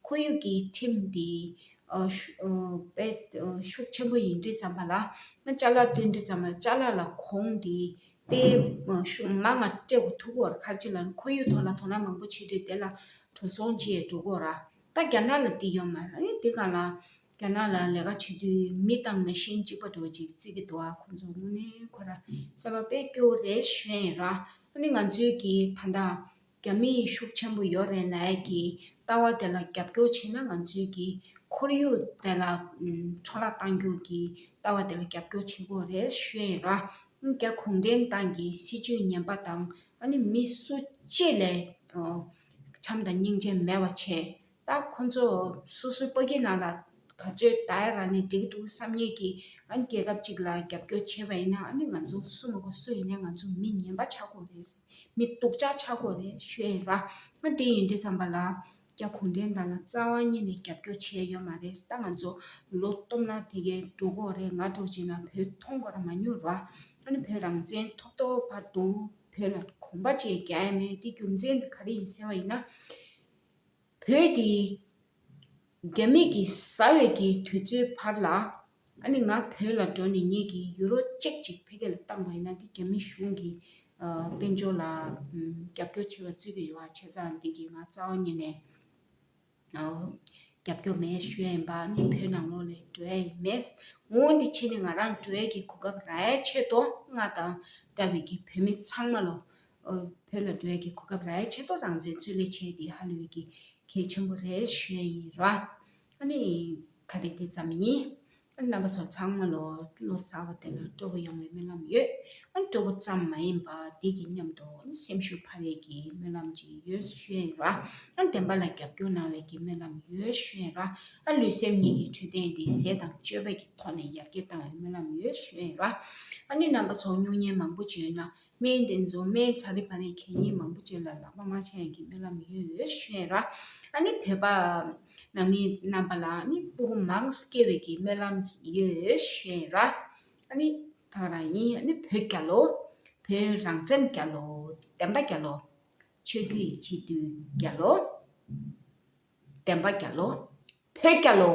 ཁོར་ཡུག་གི་ཁྲིམས་དེ་ཨ། ཤུ་ཨ། དཔེ་ཨ། ཤུགས་ཆེན་པོ་ཡིན་དུས་ཙམ་པ་ལ་ཅ་ལག་སྟོན་དུས་ཙམ་པ་ལ་ཅ་ལག་ལ་གོང་དེ་དཔེ་ཨ། ཤུགས་མང་ང་སྤྲད་དགོས་ཐུག་གི་ཡོད་རེད། ག་རེ་བྱས་ལབ་ན་ཁོར་ཡུག་ཐོག་ལ་དོ་སྣང་མང་པོ་བྱེད་དུས་དེ་ལ་འགྲོ་སོང་ཅིག་འགྲོ་གི་ཡོད་ར། ད་རྒྱ་ནག་ལ་དེ་ཡོད་མ་རེད། ཨ་ནི་དེ་ག་ལ་རྒྱ་ནག་ལ་ལས་ཀ་བྱེད་དུས་མི་དང་མེ་ཤིན་གཅིག་པ་འདྲ་བོ་ཅིག་བརྩི་གི་འདུག་ཨ། ཁོ་ཚོ་དངོས་གནས་ཁོ་ར་བསམ་པ་དཔེ་སྐྱོ་བོ་རེད་ཞུ་ཡ་ཡིན་ར། ཨ་ནི་ང་ཚོའི་གི་ད་ལྟ་རྒྱ་མི་ཤུགས་ཆེན་པོ་ཡོད་རེད་ལབ་ཡ་གི་ལྟ་བ་དེ་ལ་རྒྱབ་སྐྱོར་བྱས་ན་ང་ཚོའི་གི་ཁོར་ཡུག་དེ་ལ་ཨམ། འཕྲོ་བརླག་གཏང་རྒྱུ་གི་ལྟ་བ་དེ་ལ་རྒྱབ་སྐྱོར་བྱེད་དགོས་རེད་ཞུ་ཡ་ཡིན་ར། ཨ་ནི་རྒྱ་གུང་ཁྲན་ཏང་གི་སྲིད་ཇུས་ངན་པ་དང་ཨ་ནི་མི་སུ་གཅིག་ལ་ཨ། བྱམས་དང་སྙིང་རྗེ་མེད་པ་བྱས། ད་ཁོ་ཚོ་སོ་སོའི་ཕ་གི་ནང་ལ་ག་ཚོད་ད་ཡ་རག་ནས་འགྲིག་གི་འདུག་བསམ་མཁན་གྱི་ཨ་ནི་རྒྱལ་ཁབ་ཅིག་ལ་རྒྱབ་སྐྱོར་བྱས་པ་ཡིན་ན་ཨ་ནི་ང་ཚོ་སུ་མ་དགོས་སུ་ཡིན་ནའི་ང་ཚོ་མི་ངན་པ་ཆགས་དགོས་རེད། མི་སྡུག་ཅག་ཆགས་དགོས་རེད་ཞུ་ཡ་ཡིན་ར། ཨ་དེ་ཡིན་དུས་ཙམ་པ་ལ་རྒྱ་གུང་ཁྲན་ཏང་ལ་རྩ་བ་ཉིད་ནས་རྒྱབ་སྐྱོར་བྱས་ཡོད་མ་རེད། ད་ང་ཚོ་ལོ་སྟོང་ན་དེ་གའི་འགྲོ་གི་རེད། ང་འདྲ་བོ་ཅིག་ན་བོད་མཐོང་གི་ར་མ་མྱོང་ར། ཨ་ནི་བོད་རང་བཙན་ཐོབ་ཐོབ་བར་དུ་བོད་ལ་གོམ་པ་ཅིག་རྒྱག་ཡ་མེད། དེ་རྒྱུ་མཚན་དེ་ག་རེ་ཡིན་ཟེར་བ་ཡིན་ན། བོད་དེ་རྒྱ་མི་གིས་ཟ་བའི་གི་དུས་ཚོད་བར་ལ་ཨ་ནི་ང་བོད་ལ་འགྲོ་ནས་ངེད་ཀྱིས་ཡུ་རོ་ཅེག་ཅིག་ཕ་གི་ལ་བཏང་བ་ཡིན་ན་དེ་རྒྱ་མི་གཞུང་གི་ཨ། དཔལ་འབྱོར་ལ་ཨམ། རྒྱབ་སྐྱོར་བྱེད་པ་བརྩི་གི་ཡོད་པ་བྱས་ཙང་འདི་གི་ང་རྩ་བ་ཉིད་ནས་ཨ། རྒྱབ་སྐྱོར་མེད་ཞུ་ཡ་ཡིན་པ། ཨ་ནི་བོད་ནང་ལོགས་ལ་འགྲོ་ཡ་ཡིན་མེད། འོ་འདི་ཕྱི་ནས་ང་རང་འགྲོ་ཡ་གི་གོ་སྐབས་རག་ཡ་ཆེད་དུ་ང་དང་འདྲ་བའི་གི་བོད་མི་ཚང་མ་ལོ། ཨ། བོད་ལ་འགྲོ་ཡ་གི་གོ་སྐབས་རག་ཡ་ཆེད་དུ་རང་བཙན་རྩོད་ལེན་བྱས་ཏེ་ཧ་ལས་པའི་གི་གལ་ཆེན་པོ་རེད་ཞུ་ཡ་ཡིན་ར། ཨ་ནི་ད་རེས་འདི་ཙམ་ཡིན། ཨ་ནི་རྣམ་པ་ཚོ་ཚང་མ་ལོ་ལོ་གསར་པ་དེ་ལ་སྤྲོ་པོ་ཡོང་བའི་སྨོན་ལམ་ཡོད། ཨ་ནི་སྤྲོ་པོ་ཙམ་མ་ཡིན་པ་འདི་གི་མཉམ་དུ་ཨ་ནི་སེམས་ཤུགས་འཕར་ཡས་ཀྱི་སྨོན་ལམ་ཅིག་ཡོད་ཞུ་ཡ་ཡིན་ར། ཨ་ནི་བདེན་པ་ལ་རྒྱབ་སྐྱོར་གནང་བའི་གི་སྨོན་ལམ་ཡོད་ཞུ་ཡ་ཡིན་ར། ཨ་ནི་ལུས་སེམས་གཉིས་ཀྱི་འཕྲོད་བསྟེན་འདི་ཟས་དང་སྤྱོད་པ་གི་ཐོག་ནས་ཡར་རྒྱས་བཏང་བའི་སྨོན་ལམ་ཡོད་ཞུ་ཡ་ཡིན་ར། ཨ་ནི་རྣམ་པ་ཚོ་སྨྱུང་གནས་མང་པོ་ཅིག་ཡོད་ན། སྨན་དེ་ཚོ་སྨན་ཚ་རི་བ་རི་གད་སྙིགས་མང་པོ་ཅིག་ལ་ལག་པ་མ་འཆང་ཡ་གི་སྨོན་ལམ་ཡོད་ཞུ་ཡ་ར། ཨ་ནི་བོད་པ་ནང་མི་རྣམ་པ་ལ་ནི་སྤུ་གུ་མང་སྐྱེ་བའི་གི་སྨོན་ལམ་ཡོད་ཞུ་ཡ་ར། ཨ་ནི་ད་རང་ཡིན། ཨ་ནི་བོད་རྒྱལ་ལོ། བོད་རང་བཙན་རྒྱལ་ལོ། བདེན་པ་རྒྱལ་ལོ། ཆོས་བརྒྱུད་སྤྱི་འཐུས་རྒྱལ་ལོ། བདེན་པ་རྒྱལ་ལོ། བོད་རྒྱལ་ལོ།